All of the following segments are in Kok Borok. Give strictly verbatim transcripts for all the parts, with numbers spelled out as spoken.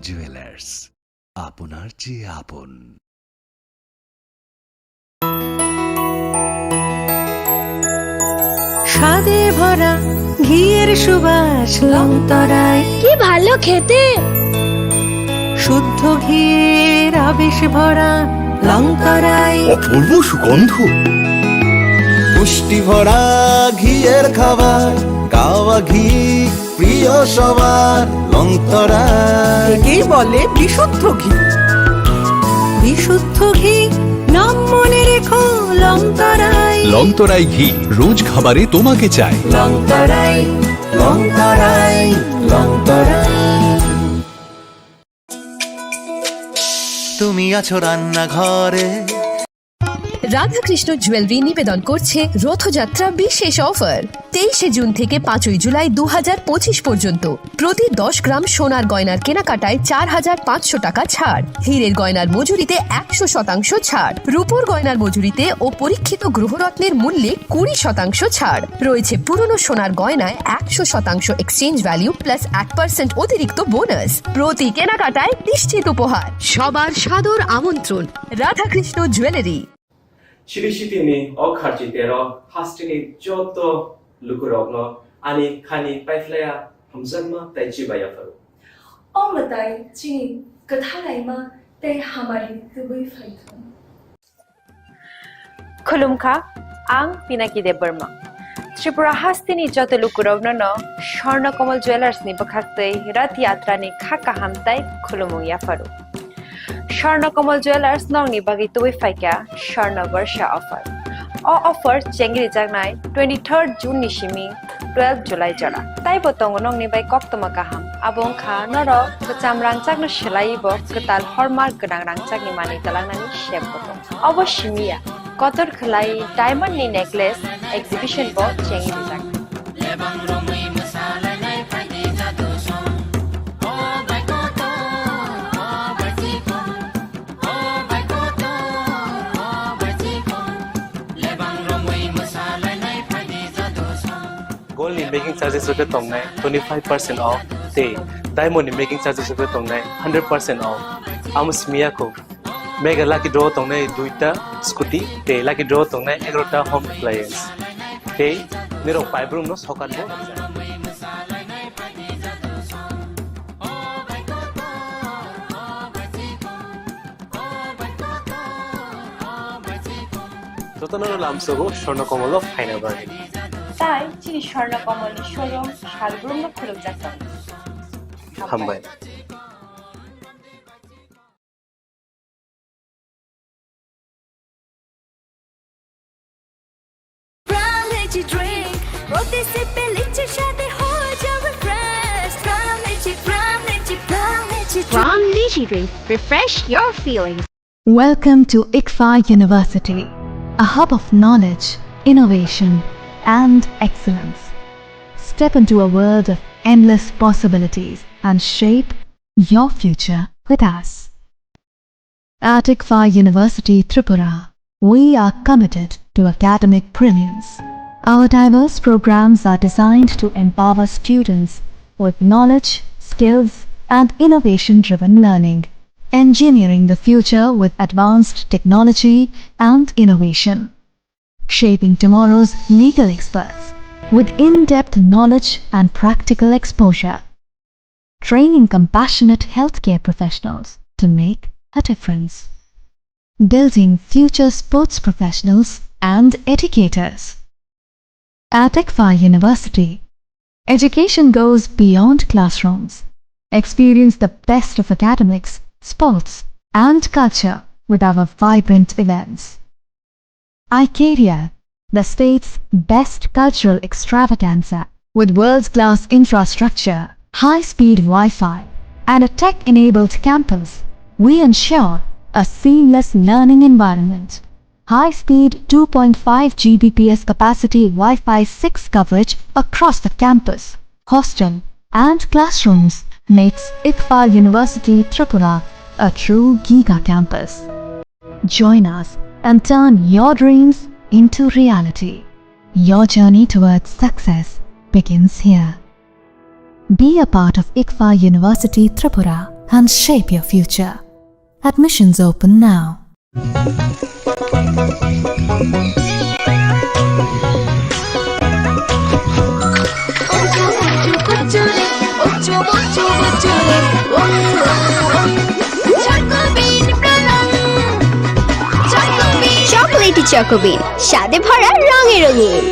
জুয়েলার্স, আপনার যে আপন। স্বাদে ভরা ঘিয়ের সুবাস লংতরাই। কি ভালো খেতে! শুদ্ধ ঘিয়ের আবেশ ভরা লংতরাই। অপূর্ব সুগন্ধ। পুষ্টি ভরা ঘিয়ের খাবার, গাওয়া ঘি প্রিয় সবার, লংতরাই। একেই বলে বিশুদ্ধ ঘি। বিশুদ্ধ ঘি, নাম মনে রেখো, লংতরাই। লংতরাই ঘি, রোজ খাবারে তোমাকে চাই। লংতরাই, লংতরাই, লংতরাই। তুমি আছো রান্নাঘরে। রাধাকৃষ্ণ জুয়েলারি নিবেদন করছে রথযাত্রা বিশেষ অফার। তেইশে জুন থেকে পাঁচই জুলাই দু হাজার পঁচিশ পর্যন্ত প্রতি দশ গ্রাম সোনার গয়নার কেনাকাটায় চার হাজার পাঁচশো টাকা ছাড়, হীরের গয়নার মজুরিতে একশো শতাংশ ছাড়, রূপোর গয়নার মজুরিতে ও পরীক্ষিত গ্রহরত্নের মূল্যে কুড়ি শতাংশ ছাড় রয়েছে। পুরনো সোনার গয়নায় একশো শতাংশ এক্সচেঞ্জ ভ্যালু প্লাস এক পার্সেন্ট অতিরিক্ত বোনাস। প্রতি কেনাকাটায় নিশ্চিত উপহার। সবার সাদর আমন্ত্রণ Radhakrishna jewellery. Chiri sitini o kharchi tero hasteni joto lukurokno ani khani paiphlaiya hamjakma tei chibai yapharo. O mwtai chini kwthalaima tei hamari tubui phaithung. Khulumkha, ang Pinaki Debbarma. Tripura hasteni joto lukurokno no Swarna Kamal Jewellers ni bwkhaktwi Rath Yatra ni kha kaham tei khulumung yapharo. Swarna Kamal Jewellers nokni bagwi tubui phaikha Swarna Barsha offer. O offer chengrijaknai twenty-third June ni simi twelve July jora. Taibo tongo nokni bai koktwma kaham. Abo wngkha norok kwcham rangchakno swlaiwi bo kwtal hallmark gwnang rangchakni manwi twlangnani sep bo tongo. Obo simi ya, kotor khwlai diamond ni necklace exhibition bo chengrijaknai. Gold ni making charges rok khe tongnai twenty five percent off, tei diamond ni making charges rok khe tongnai hundred percent off. Amo simi ya kho. Mega lucky draw tongnai duita scooty, tei lucky draw tongnai egarota home appliance. Tei nirok paibrumno sokat bo. Jotono lamsogo Swarna Kamal o phaina bagwi. Tai chini Swarna Kamal ni showroom salbrumno khulumjak tongo. Hambai. Prime Energy drink, প্রতি সিপে লিচুর স্বাদে হয়ে যাবে fresh। Prime Energy, Prime Energy, Prime Energy drink। Prime Energy drink, refresh your feelings. Welcome to ICFAI University, a hub of knowledge, innovation, and excellence. Step into a world of endless possibilities and shape your future with us. At ICFAI University Tripura, we are committed to academic brilliance. Our diverse programs are designed to empower students with knowledge, skills, and innovation-driven learning, engineering the future with advanced technology and innovation, shaping tomorrow's legal experts with in-depth knowledge and practical exposure, training compassionate healthcare professionals to make a difference, building future sports professionals and educators. At ICFAI University, education goes beyond classrooms. Experience the best of academics, sports, and culture with our vibrant events. iCaria, the state's best cultural extravaganza, with world-class infrastructure, high-speed Wi-Fi, and a tech-enabled campus, we ensure a seamless learning environment. High-speed two point five G B P S capacity Wi-Fi six coverage across the campus, hostel, and classrooms makes ICFAI University Tripura a true giga campus. Join us and turn your dreams into reality. Your journey towards success begins here. Be a part of ICFAI University Tripura and shape your future. Admissions open now. Chocolatey Choco Bean, স্বাদে ভরা রঙে রঙিন।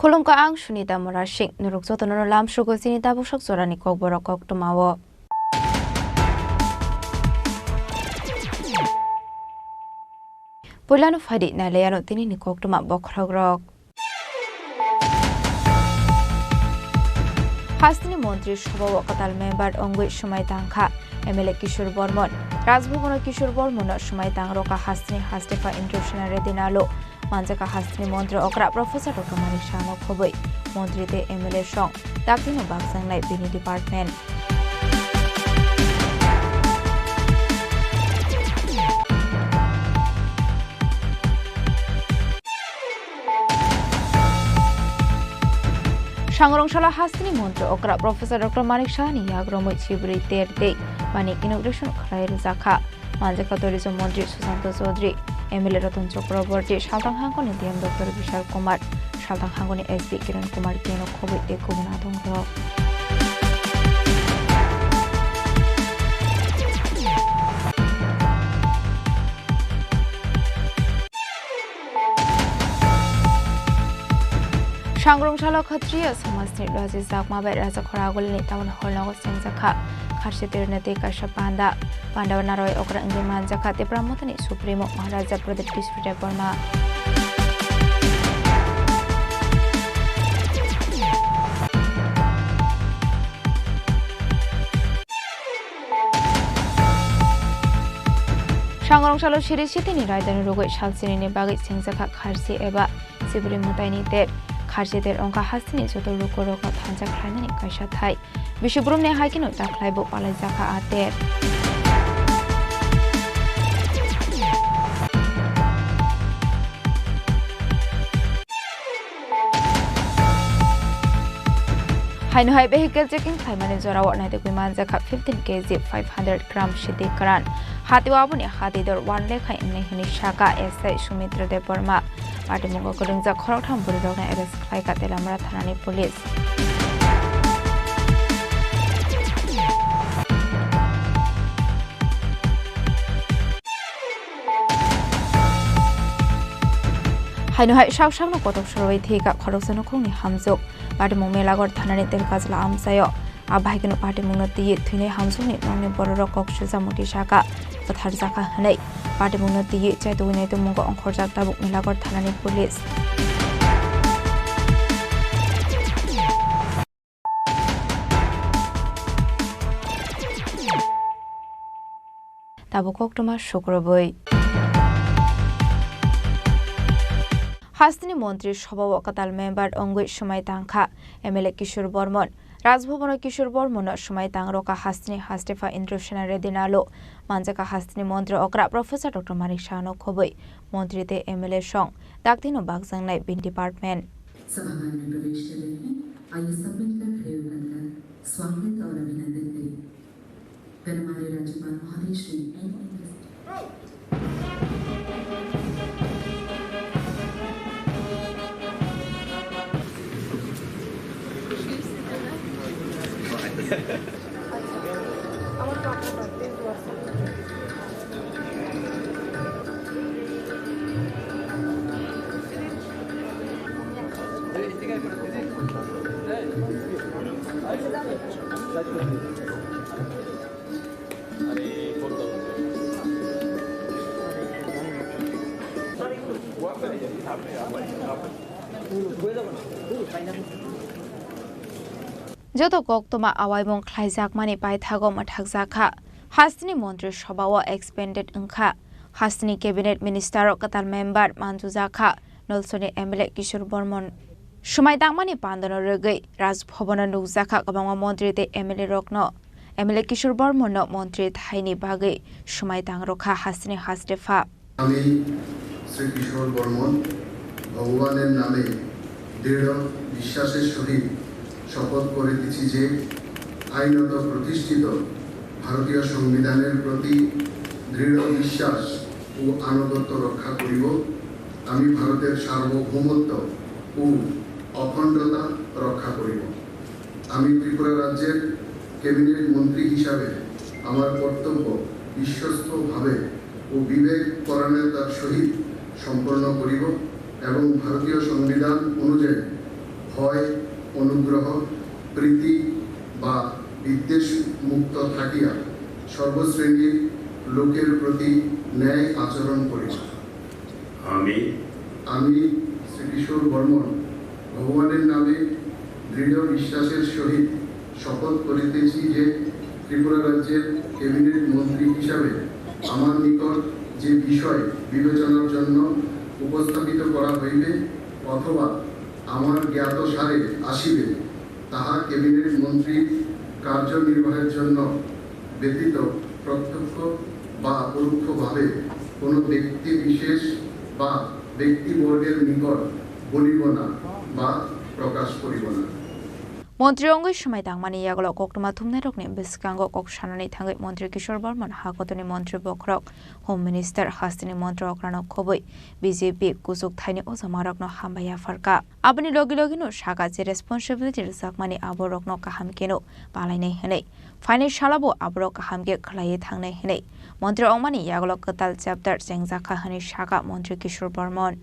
Khulumkha, ang Sunita Murasing. Norok jotono lamsugo chini tabuksak jorani kokborok koktwmao. Puilano phaidi nailaiano tinini koktwma bokhorokrok. Hasteni montri sobhao kwtal member wngwi swmai tangkha M L A Kishore Bormon. Rajbhabono Kishore Bormonno swmai tangrokha hasteni Hastepha Indrasena Reddy Nalu. Manjakha hasteni montri okra Professor Doctor Manik Sahano khobwi. Montri tei M L A song daktino bakjaknai bini department. Sangrong salo hasteni montri okra Professor Doctor Manik Sahani yagromwi sibri ter tei bani inauguration khlai rwjakha. Manjakha tourism montri Sushanta Chaudhary, M L A Ratan Chakraborty, salthang hangkoni D M Doctor Vishal Kumar, salthang hangkoni S P Kiran Kumar K no khobwi tei kubun adongrok. Sangrong salo Khatriya samajni Raji Chakma bai Raja Khora Agulini tabukni holnogo chengjakha. Kharsi tirwino tei kaisa panda. Pandao narwai okra wngwi manjakha Tipra Mothani Supremo Maharaja Pradip Kishore Debbarma. Sangrong salo siri sitini raidani rugwi salsinini bagwi chengjakha kharsi eba sibri mwtaini ter. Kharsi ter wngkha hasteni joto lukurokno thansa khlainani kaisa thai. Bisi brumni hai kheno ta khlaibo palaijakha a ter. Haino hai vehicle checking khlaimani jorao naitugwi manjakha fifteen K G five hundred gram sidi kwran. Hatio aboni hati dor one lakh hai wngnai hwnwi saka S I Sumitra Debbarma. Patimungo kwrwngjak khoroktham bwrwirokno arrest khlaikha Telamra thanani police. Haino hai sak sakno kotok sorwi thwikha khoroksa nukhungni hamjwk. Patimung Melagor thanani Telkajla amchaio. Abo hai kheno patimungno twiwi thwinai hamjwkni nokni bororok kok sujak muti saka, bwtharjakha hwnwi. Patimungno twiwi chaitugwi naitukmungo ongkhorjak tabuk Melagor thanani police. Tabuk koktwma sukrubwi. Hasteni montri sobhao kwtal member wngwi swmai tangkha M L A Kishore Bormon. Rajbhabono Kishore Bormonno swmai tangrokha hasteni Hastepha Indrasena Reddy Nalu. Manjakha hasteni montri okra Professor Doctor Manik Sahano khobwi. Montri tei M L A song daktino bakjaknai bini department. सभागार में प्रवेश कर रहे हैं। आइए सब मिलकर खड़े होकर स्वागत और अभिनंदन करें। गणमान्य राज्यपाल महोदय श्री एन Indra Joto koktwma awaimung khlaijakmani paithago mwthakjak kha. Hasteni Montri Sobha o expanded wngkha. Hasteni Cabinet Minister o kwtal member manjujak kha. Nolsoni M L A Kishore Bormon. Swmai tangmani pandano rwgwi Raj Bhavan o nukjak kha kwbangma montri tei M L A rokno. M L A Kishore Bormon no montri thaini bagwi swmai tang rwkha hasteni hastepha. আমি শ্রী কিশোর বর্মন ভগবানের নামে দৃঢ় বিশ্বাসের সহিত শপথ করিতেছি যে আইনত প্রতিষ্ঠিত ভারতীয় সংবিধানের প্রতি দৃঢ় বিশ্বাস ও আনুগত্য রক্ষা করিব। আমি ভারতের সার্বভৌমত্ব ও অখণ্ডতা রক্ষা করিব। আমি ত্রিপুরা রাজ্যের ক্যাবিনেট মন্ত্রী হিসাবে আমার কর্তব্য বিশ্বস্তভাবে ও বিবেক পরায়ণতার সহিত সম্পন্ন করিব এবং ভারতীয় সংবিধান অনুযায়ী ভয়, অনুগ্রহ, প্রীতি বা বিদ্বেষ মুক্ত থাকিয়া সর্বশ্রেণীর লোকের প্রতি ন্যায় আচরণ করিব। আমি আমি শ্রী কিশোর বর্মন ভগবানের নামে দৃঢ় বিশ্বাসের সহিত শপথ করিতেছি যে ত্রিপুরা রাজ্যের ক্যাবিনেট মন্ত্রী হিসাবে আমার নিকট যে বিষয় বিবেচনার জন্য উপস্থাপিত করা হইবে অথবা আমার জ্ঞাত সারে আসিবে, তাহা ক্যাবিনেট মন্ত্রীর কার্যনির্বাহের জন্য ব্যতীত প্রত্যক্ষ বা পরোক্ষভাবে কোনো ব্যক্তি বিশেষ বা ব্যক্তিবর্গের নিকট বলিব না বা প্রকাশ করিব না। Montri wngwi swmai tangmani yagulo koktwma thumnairokni bwskango kok sanani thangwi Montri Kishore Bormon, hakotoni montri bokhorok, Home Minister, hasteni montri okrano khobwi B J P kuchuk thaini ojamarokno hambai yapharkha. Aboni logi logino saka je responsibility rwjakmani aborokno kaham keno palainai hwnwi. Phainai salabo aborok kaham khe khlaiwi thangnai hwnwi montri wngmani yagulo kwtal chapter chengjakha hwnwi saka montri Kishore Bormon.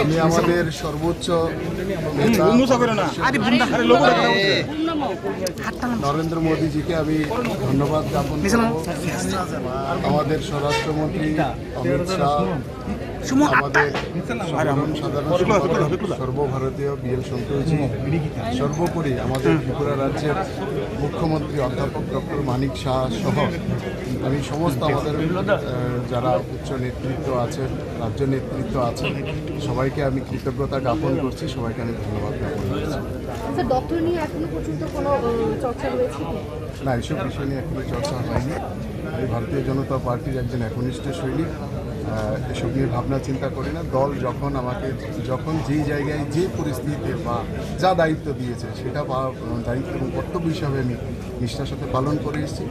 আমি আমাদের সর্বোচ্চ নেতা, নরেন্দ্র মোদীজিকে আমি ধন্যবাদ জ্ঞাপন করব। আমাদের স্বরাষ্ট্রমন্ত্রী অমিত শাহ, আমাদের সাধারণ সাধারণ সম্পাদক সর্বভারতীয় বিএল সন্তোষজি, সর্বোপরি আমাদের ত্রিপুরা রাজ্যের মুখ্যমন্ত্রী অধ্যাপক ডক্টর মানিক সাহা সহ আমি সমস্ত আমাদের, আহ, যারা উচ্চ নেতৃত্ব আছেন, রাজ্য নেতৃত্ব আছেন, সবাইকে আমি কৃতজ্ঞতা জ্ঞাপন করছি, সবাইকে আমি ধন্যবাদ জ্ঞাপন করছি। স্যার, দপ্তর নিয়ে এখনো পর্যন্ত কোনো, আহ, চর্চা রয়েছে কি? না, এইসব বিষয় নিয়ে এখনো চর্চা হয়নি। আমি ভারতীয় জনতা পার্টির একজন একনিষ্ঠ সৈনিক, আহ, এসব নিয়ে ভাবনা চিন্তা করি না। দল যখন আমাকে, যখন যেই জায়গায় যে পরিস্থিতিতে বা যা দায়িত্ব দিয়েছে, সেটা পা-, দায়িত্ব এবং কর্তব্য হিসাবে আমি নিষ্ঠার সাথে পালন করে এসেছি।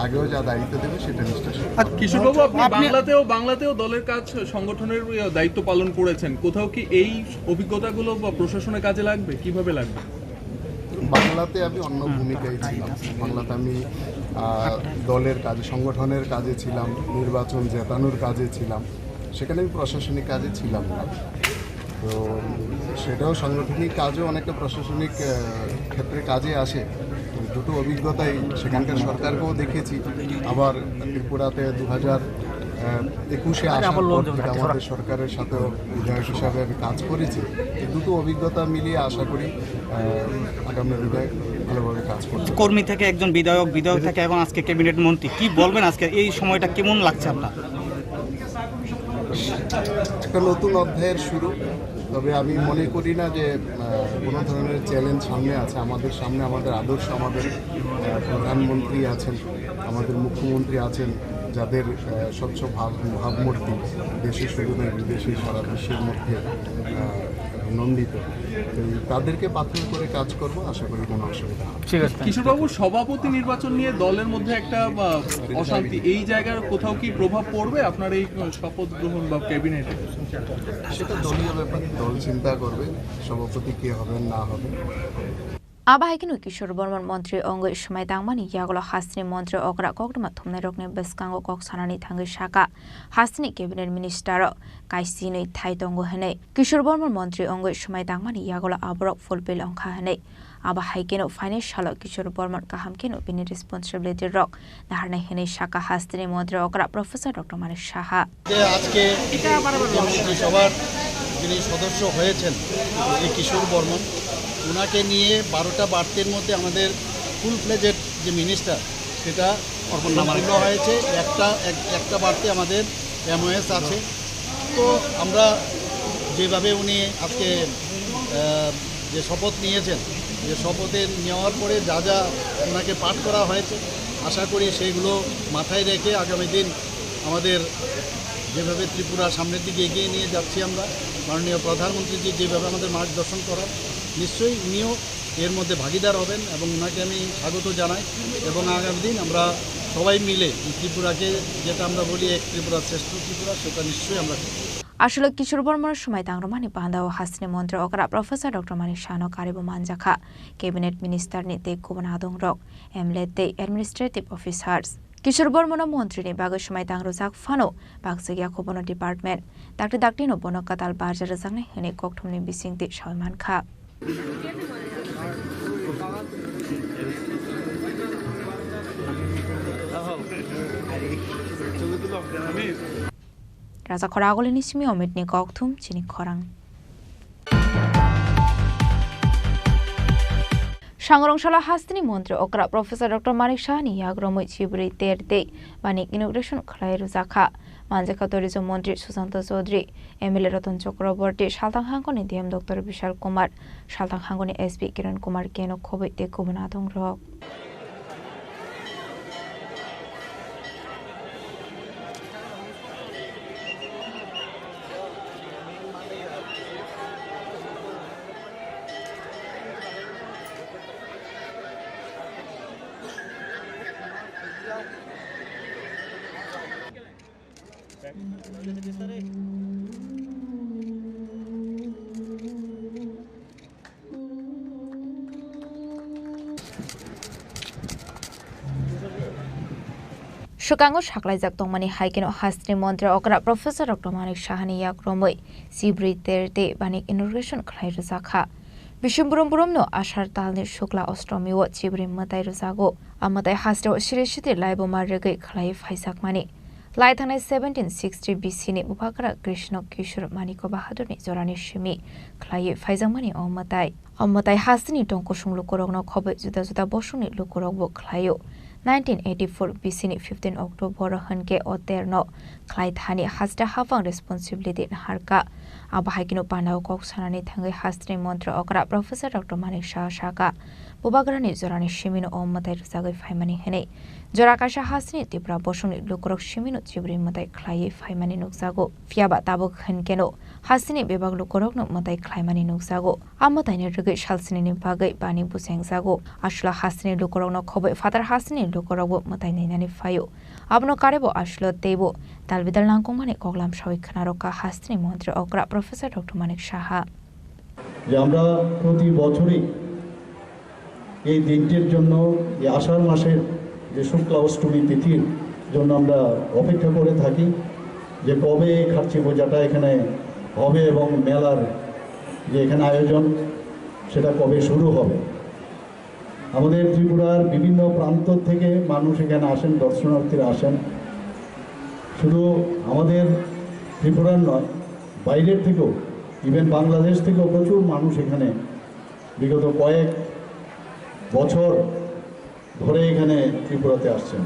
আগেও যা দায়িত্ব দেবে, সেটা নিষ্ঠার সাথে পালন। কিশোরবাবু, আপনি আপনি বাংলাতেও, বাংলাতেও দলের কাজ, সংগঠনের, ইয়ে, দায়িত্ব পালন করেছেন। কোথাও কি এই অভিজ্ঞতাগুলো বা প্রশাসনের কাজে লাগবে? কিভাবে লাগবে? বাংলাতে আমি অন্য ভূমিকায় ছিলাম। বাংলাতে আমি, আহ, দলের কাজে, সংগঠনের কাজে ছিলাম, নির্বাচন জেতানোর কাজে ছিলাম, সেখানে আমি প্রশাসনিক কাজে ছিলাম না। তো সেটাও সাংগঠনিক কাজও অনেকটা প্রশাসনিক, আহ, ক্ষেত্রে কাজে আসে। দুটো অভিজ্ঞতাই সেখানকার সরকারকেও দেখেছি, আবার ত্রিপুরাতে দু হাজার একুশে আসার পর থেকে আমাদের সরকারের সাথেও বিধায়ক হিসাবে আমি কাজ করেছি। এই দুটো অভিজ্ঞতা মিলিয়ে আশা করি, আহ, আগামী দিনে ভালোভাবে কাজ করতে পারবো। কর্মী থেকে একজন বিধায়ক, বিধায়ক থেকে এখন আজকে ক্যাবিনেট মন্ত্রী, কি বলবেন আজকে এই সময়টা কেমন লাগছে আপনার? একটা নতুন অধ্যায়ের শুরু। তবে আমি মনে করি না যে, আহ, কোনো ধরনের চ্যালেঞ্জ সামনে আছে। আমাদের সামনে আমাদের আদর্শ, আমাদের, আহ, প্রধানমন্ত্রী আছেন, আমাদের মুখ্যমন্ত্রী আছেন, যাদের, আহ, স্বচ্ছ ভাব-, ভাবমূর্তি দেশে শুধু নয়, বিদেশে সারা বিশ্বের মধ্যে, আহ, নন্দিত। তো তাদেরকে পাথর করে কাজ করব, আশা করি কোনো অসুবিধা হবে না। ঠিক আছে। কিশোরবাবু, সভাপতি নির্বাচন নিয়ে দলের মধ্যে একটা, আহ, অশান্তি, এই জায়গার কোথাও কি প্রভাব পড়বে আপনার এই, আহ, শপথ গ্রহণ বা ক্যাবিনেটে? সেটা দলীয় ব্যাপার, দল চিন্তা করবে সভাপতি কে হবেন না হবেন। Abo hai kheno Kishore Bormon montri wngwi swmai tangmani yagulo hasteni montri okra koktwma thumnairokni bwskango kok sanani thangwi sakha, hasteni cabinet minister o kaisini thai tongo hwnwi. Kishore Bormon montri wngwi swmai tangmani yagulo aborok fulfill wngkha hwnwi. Abo hai kheno phainai salo Kishore Bormon kaham kheno bini responsibility rok naharnai hwnwi sakha hasteni montri okra Professor Doctor Manik Saha. যে আজকে মন্ত্রিসভার যিনি সদস্য হয়েছেন, শ্রী কিশোর বর্মন, ওনাকে নিয়ে বারোটা বার্তের মধ্যে আমাদের ফুল ফ্লেজেড যে মিনিস্টার, সেটা সম্পূর্ণ হয়েছে। একটা এক- একটা বার্তে আমাদের এমওএস আছে। তো আমরা যেভাবে উনি আজকে আহ, যে শপথ নিয়েছেন, যে শপথে নেওয়ার পরে যা যা ওনাকে পাঠ করা হয়েছে, আশা করি সেইগুলো মাথায় রেখে আগামী দিন আমাদের যেভাবে ত্রিপুরা সামনের দিকে এগিয়ে নিয়ে যাচ্ছি আমরা, মাননীয় প্রধানমন্ত্রীজি যেভাবে আমাদের মার্গদর্শন করার, নিশ্চয়ই উনিও এর মধ্যে ভাগিদার হবেন এবং ওনাকে আমি স্বাগত জানাই। এবং আগামী দিন আমরা সবাই মিলে এই ত্রিপুরাকে, যেটা আমরা বলি এক ত্রিপুরা শ্রেষ্ঠ ত্রিপুরা, সেটা নিশ্চয়ই আমরা করব। Aswk Kishore Bormon swmai tangrwmani panda o hasteni montri okra Professor Doctor Manik Sahano karibo manjakha, cabinet minister ni tei kubun adongrok, M L A tei administrative officers. Kishore Bormono montri ni bagwi swmai tangrwjak phano, bakjak ya kho bono department. Dakti dakti no bono kwtal barja rwjaknai hwnwi kokthumni bisingtwi sawi mankha. Raja Khoragulini simi Omitni kokthum chini khorang. Sangrong salo hasteni montri okra Professor Doctor Manik Sahani yagromwi chibri ter tei bani inauguration khlai rwjakha. Manjakha tourism montri Sushanta Chaudhary, M L A Ratan Chakraborty, Salthang Hangkoni D M Doctor Bishal Kumar, Salthang Hangkoni S P Kiran Kumar Keno khobwi tei kubun adongrok. Swkango saklaijak tongmani hai kheno hasteni montri okra Professor Doctor Manik Sahani yagromwi chibri ter tei bani inauguration khlai rwjakha. Bising brum brumno Asar talni Shukla Ostami o chibri mwtai rwjago. A mwtai hasteo siri siti laibuma rwgwi khlai phaijakmani. Lai thangnai seventeen sixty B C ni Bubagra Krishna Kishore Manik Bahadurni jorani simi khlaiwi phaijakmani o mwtai. O mwtai hasteni tong kusung lukurokno khobwi juda juda bosongni lukurokbo khlaio. Nineteen eighty-four B C ni fifteen October hwnkhe o terno khlai thani haste hapang responsibility naharkha. Abo hai kheno pandao kok sanani thangwi hasteni montri okra Professor Doctor Manik Saha sakha, Bubagrani jorani simino o mwtai rwjagwi phaimani hwnwi. Jora kaisa hasteni Tripura bosongni lukurok simino chibri mwtai khlaiwi phaimani nukjago. Phiyaba tabuk hwnkeno hasteni bebak lukurokno mwtai khlaimani nukjago. A mwtaini rwgwi salsinini bagwi bani bujengjago. Aswla hasteni lukurokno khobwi phatar hasteni lukurokbo mwtai nainani phaio. Abono karebo aswla teibo dalbidal nangkukmani koklam sawi khwnarokha hasteni montri okra Professor Doctor Manik Saha. যে আমরা প্রতি বছরই এই দিনটির জন্য, এই আষাঢ় মাসের যে শুক্লা অষ্টমী তিথির জন্য আমরা অপেক্ষা করে থাকি, যে কবে এই খার্চি পূজাটা এখানে হবে এবং মেলার যে এখানে আয়োজন, সেটা কবে শুরু হবে। আমাদের ত্রিপুরার বিভিন্ন প্রান্ত থেকে মানুষ এখানে আসেন, দর্শনার্থীরা আসেন। শুধু আমাদের ত্রিপুরার নয়, বাইরের থেকেও, ইভেন বাংলাদেশ থেকেও প্রচুর মানুষ এখানে বিগত কয়েক বছর ধরে এখানে ত্রিপুরাতে আসছেন।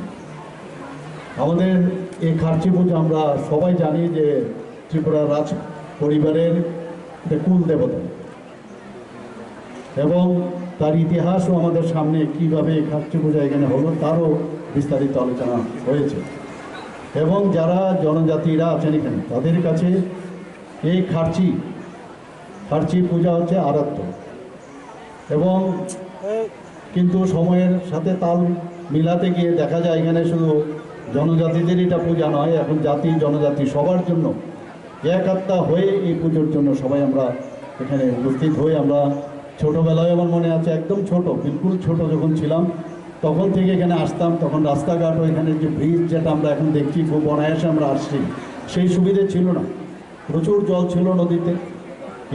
আমাদের এই খার্চি পুজো আমরা সবাই জানি যে ত্রিপুরা রাজ পরিবারের একটা কুল দেবতা। এবং তার ইতিহাসও আমাদের সামনে, কিভাবে এই খার্চি পূজা এখানে হলো, তারও বিস্তারিত আলোচনা হয়েছে। এবং যারা জনজাতিরা আছেন এখানে, তাদের কাছে এই খার্চি, খার্চি পূজা হচ্ছে আরাধ্য। এবং কিন্তু সময়ের সাথে তাল মিলাতে গিয়ে দেখা যায় এখানে শুধু জনজাতিদের এটা পূজা নয়, এখন জাতি জনজাতি সবার জন্য একাত্তা হয়ে এই পুজোর জন্য সবাই আমরা এখানে উপস্থিত হই। আমরা ছোটবেলায় আমার মনে আছে, একদম ছোট, বিলকুল ছোট যখন ছিলাম, তখন থেকে এখানে আসতাম। তখন রাস্তাঘাট, ওইখানে যে ব্রিজ, যেটা আমরা এখন দেখছি, খুব অনায়াসে আমরা আসছি, সেই সুবিধে ছিল না। প্রচুর জল ছিল নদীতে।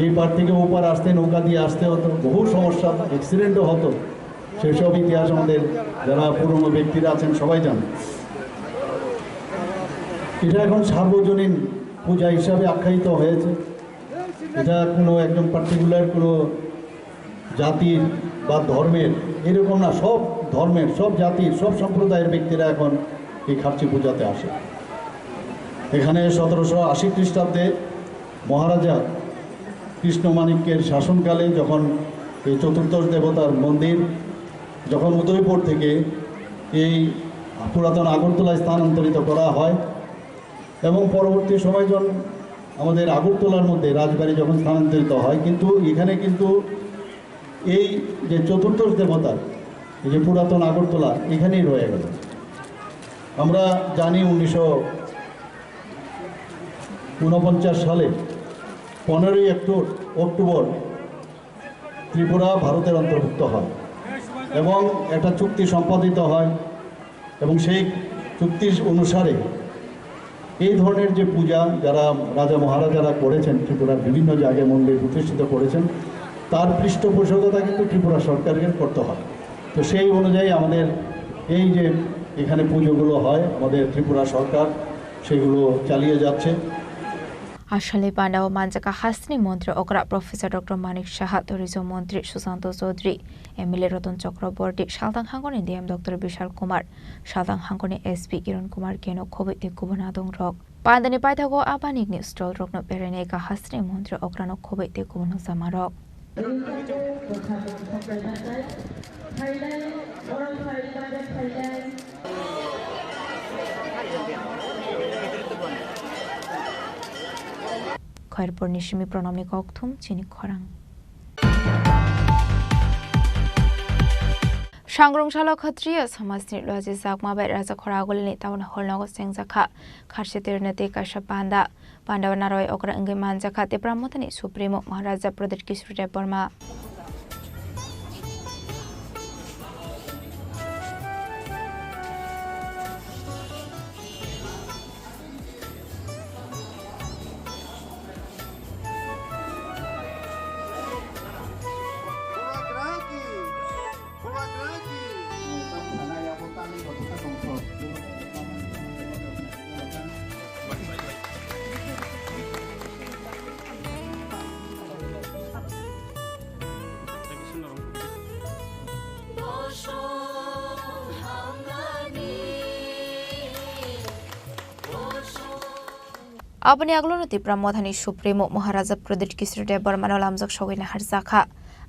এই পার থেকে ওপার আসতে, নৌকা দিয়ে আসতে হতো, বহু সমস্যা, অ্যাক্সিডেন্টও হতো। সেসব ইতিহাস আমাদের যারা পুরনো ব্যক্তিরা আছেন সবাই জানেন। এটা এখন সার্বজনীন পূজা হিসাবে আখ্যায়িত হয়েছে। এটা কোনো একজন পার্টিকুলার কোনো জাতির বা ধর্মের এরকম না, সব ধর্মের, সব জাতির, সব সম্প্রদায়ের ব্যক্তিরা এখন এই খার্চি পূজাতে আসে। এখানে সতেরোশো আশি খ্রিস্টাব্দে মহারাজা কৃষ্ণমাণিক্যের শাসনকালে যখন এই চতুর্দশ দেবতার মন্দির যখন উদয়পুর থেকে এই পুরাতন আগরতলায় স্থানান্তরিত করা হয় এবং পরবর্তী সময় যখন আমাদের আগরতলার মধ্যে রাজবাড়ি যখন স্থানান্তরিত হয়, কিন্তু এখানে কিন্তু এই যে চতুর্দশ দেবতা, এই যে পুরাতন আগরতলা, এখানেই রয়ে গেল। আমরা জানি উনিশশো ঊনপঞ্চাশ সালে পনেরোই অক্টো-, অক্টোবর ত্রিপুরা ভারতের অন্তর্ভুক্ত হয় এবং একটা চুক্তি সম্পাদিত হয় এবং সেই চুক্তি অনুসারে এই ধরনের যে পূজা যারা রাজা মহারাজারা করেছেন, ত্রিপুরার বিভিন্ন জায়গায় মন্দির প্রতিষ্ঠিত করেছেন, তার পৃষ্ঠপোষকতা কিন্তু ত্রিপুরা সরকারের করতে হয়। তো সেই অনুযায়ী আমাদের এই যে এখানে পুজোগুলো হয়, আমাদের ত্রিপুরা সরকার সেগুলো চালিয়ে যাচ্ছে। Aswkni pandao manjakha hasteni montri okra Professor Doctor Manik Saha, tourism montri Susanto Chaudhary, M L A Ratan Chakraborty, saltang hangkoni D M Doctor Bishal Kumar, saltang hangkoni S P Kiran Kumar Keno, khoboi tei kubun adongrok. Pandani paithago abanikni stall rokno berainai kahasni montri okrano khoboi tei kubun hwnjamarok. Khairpurni simi Pranamni kokthum chini khorang. Sangrong salo Khatriya samajni Luaji Chakma bai Raja Khora Agulini town hall nogo chengjakha. Kharsi tirna tei kaisa panda. Panda o narwai okra wngwi manjakha Tipra Mothani Supremo Maharaja Pradyut Kishore Debbarma. Aboni aglono Tipra Mothani Supremo Maharaja Pradyut Kishore Debbarmano lamjak sogwi naharjakha.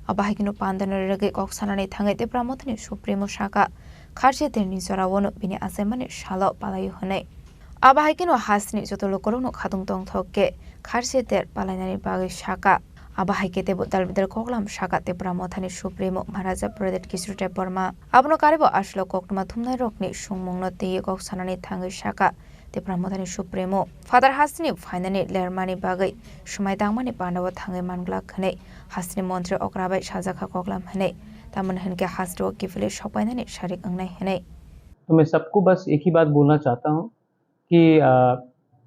Abo hai kheno pandano rwgwi kok sanani thangwi Tipra Mothani Supremo sakha, kharsi tirni joraono bini achaimani salo palaiwi hwnwi. Abo hai kheno hasteni joto lukurokno khatung tongthok khe kharsi ter palainani bagwi sakha. Abo hai khe teibo dalbidal koklam sakha Tipra Mothani Supremo Maharaja Pradyut Kishore Debbarma. Abono karibo aswk koktwma thumnairokni sungmungno twiwi kok sanani thangwi sakha. Tipra Mothani Supremo Father hasteni phainani lermani bagwi swmai tangmani pandao thangwi manglak hwnwi hasteni montri okra bai sajakha koklam hwnwi, tamoni hwnkhe hasteo kiphilwi sokpainani sarik wngnai hwnwi. तो मैं सबको बस एक ही बात बोलना चाहता हूँ कि, अ,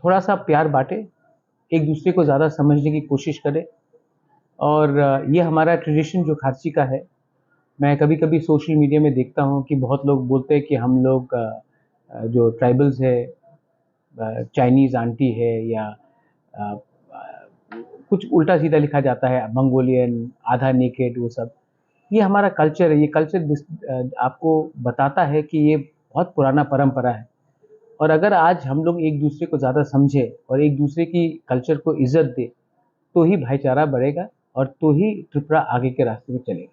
थोड़ा सा प्यार बांटे, एक दूसरे को ज़्यादा समझने की कोशिश करें। और, अ, ये हमारा ट्रेडिशन जो खारसी का है, मैं कभी-कभी सोशल मीडिया में देखता हूँ कि बहुत लोग बोलते हैं कि हम लोग, अ, अ, जो ट्राइबल्स है, अ, चाइनीज़ आंटी है या, अ, अ, कुछ उल्टा सीधा लिखा जाता है, मंगोलियन, आधा नेकेड, वो सब। ये हमारा कल्चर है, ये कल्चर डिस-, अ, आपको बताता है कि ये बहुत पुराना परंपरा है। और अगर आज हम लोग एक दूसरे को ज़्यादा समझे और एक दूसरे की कल्चर को इज्जत दे, तो ही भाईचारा बढ़ेगा और तो ही त्रिपुरा आगे के रास्ते में चलेगा।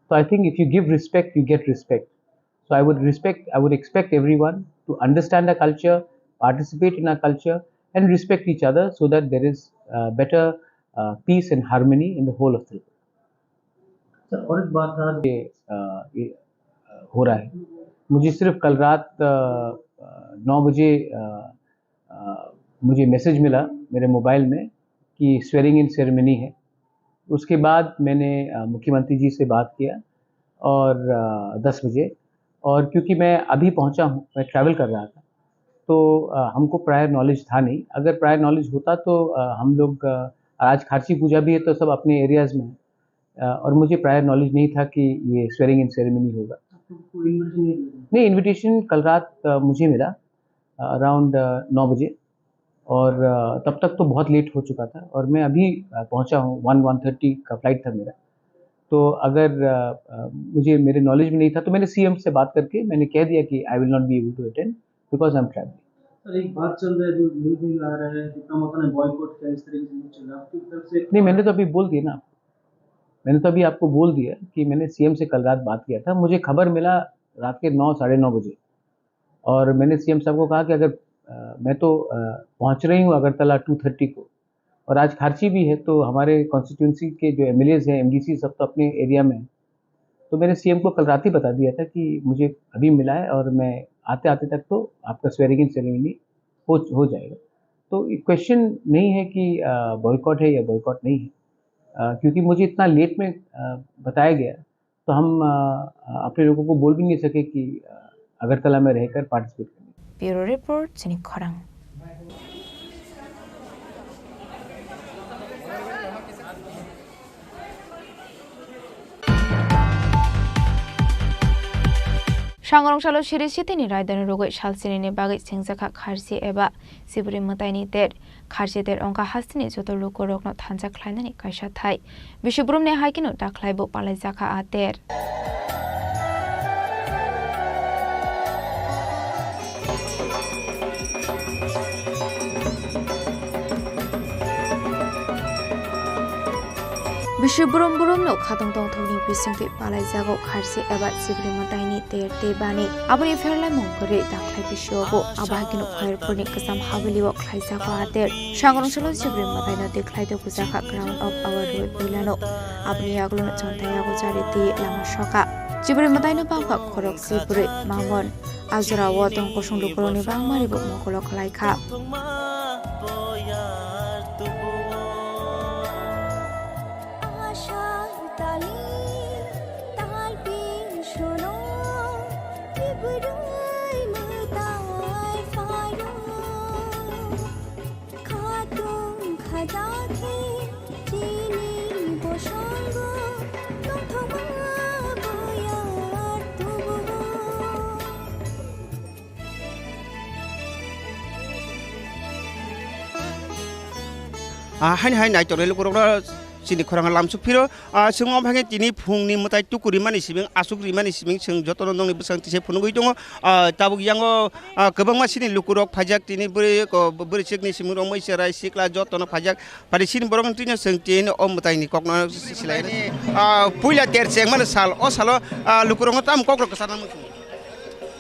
तो I think if you give respect, you get respect. So I would respect, I would expect everyone to understand our culture, participate in our culture, and respect each other so that there is, uh, better, uh, peace and harmony in the whole of Tripura. Sir, और एक बात था ये, अ, ये, अ, हो रहा है। मुझे सिर्फ कल रात, अ, अ, नौ बजे, अ, अ, मुझे मैसेज मिला मेरे मोबाइल में कि स्वेरिंग इन सेरेमनी है। उसके बाद मैंने, अ, मुख्यमंत्री जी से बात किया और, अ, दस बजे, और क्योंकि मैं अभी पहुंचा हूं, मैं ट्रैवल कर रहा था, तो, अ, हमको प्रायर नॉलेज था नहीं। अगर प्रायर नॉलेज होता तो, अ, हम लोग, अ, आज खारची पूजा भी है, तो सब अपने एरियाज में है। अ, और मुझे प्रायर नॉलेज नहीं था कि ये स्वेरिंग इन सेरेमनी होगा। आपको कोई इनविटेशन नहीं मिला? नहीं, इनविटेशन कल रात, अ, मुझे मिला, अ, अराउंड, अ, नौ बजे। और, अ, तब तक तो बहुत लेट हो चुका था और मैं अभी, अ, पहुंचा हूँ, वन, वन थर्टी का फ्लाइट था मेरा। तो अगर, अ, अ, मुझे, मेरे नॉलेज में नहीं था, तो मैंने सीएम से बात करके मैंने कह दिया कि I will not be able to attend because I am traveling। Sir, एक बात चल रहा है, जो न्यूज़ में आ रहा है कि कमलनाथ ने बॉयकॉट किया, इस तरीके से न्यूज़ चल रहा है, आपकी तरफ से? नहीं, मैंने तो अभी बोल दिया ना आपको। मैंने तो अभी आपको बोल दिया कि मैंने सीएम से कल रात बात किया था। मुझे खबर मिला रात के नौ, साढ़े नौ बजे। और मैंने सीएम साहब को कहा कि अगर, अ, मैं तो, अ, पहुंच रही हूँ अगरतला टू थर्टी को, और आज खारची भी है, तो हमारे कॉन्स्टिट्यूएंसी के जो एमएलएज हैं, एमडीसी, सब तो अपने एरिया में हैं। तो मैंने सीएम को कल रात ही बता दिया था कि मुझे अभी मिला है और मैं आते-आते तक तो आपका स्वेरिंग इन सेरेमनी हो, हो जाएगा। तो ये क्वेश्चन नहीं है कि, अ, बॉयकॉट है या बॉयकॉट नहीं है। अ, क्योंकि मुझे इतना लेट में, अ, बताया गया, तो हम, अ, अपने लोगों को बोल भी नहीं सके कि, अ, अगरतला में रहकर पार्टिसिपेट करेंगे। Bureau Report, Chini Khorang. Sangrong salo siri sitini raidano rogwi sal sinini bagwi sengjakha kharsi eba sibri mwtaini ter. Kharsi ter wngkha hasteni joto lukurokno thansa khlainani kaisa thai. Bisi brumni hai kheno dakhlaibo palaijakha a ter. Bisi brum brumno khatong tongthokni bisingtwi palaijago kharsi eba sibri mwtaini ter tei bani. Aboni pherlaimung kwrwi dakhlai bisiogo. Abo hai kheno Khairpurni kwcham habilio khlaijago a ter. Sangrong salo sibri mwtaino tikhlai tei bujakha Crown of Award rwi puilano. Aboni yagulono chontai yago chari twi lama soka. Sibri mwtaino bangkha khorok sibri mamon. A jorao tong kosong lukurokni bangma ribuk mokolo khlaikha. Khatung khaja khe chini bosongo tongthokma boyar tubuo. Ah, haini hai naitok rwui lukurokno chini khorang lamsuk phiro. Ah, chwng omo hai khe tini phungni mwtai tuku rimani simi, aswk rimani simi chwng jotono nokni bwskango tisa phunugwi tongo. Ah, tabuk yango, ah, kwbangma chini lukurok phaijak, tini bwrwi ko-, bwrwi chikni simi rok, mui cherai sikla jotono phaijak. Pari chini borok tini chwng tini o mwtaini kokno silai. Ah, puila ter chengmani sal, o salo, ah, lukurokno tamo kokrok kwcharna muchungo?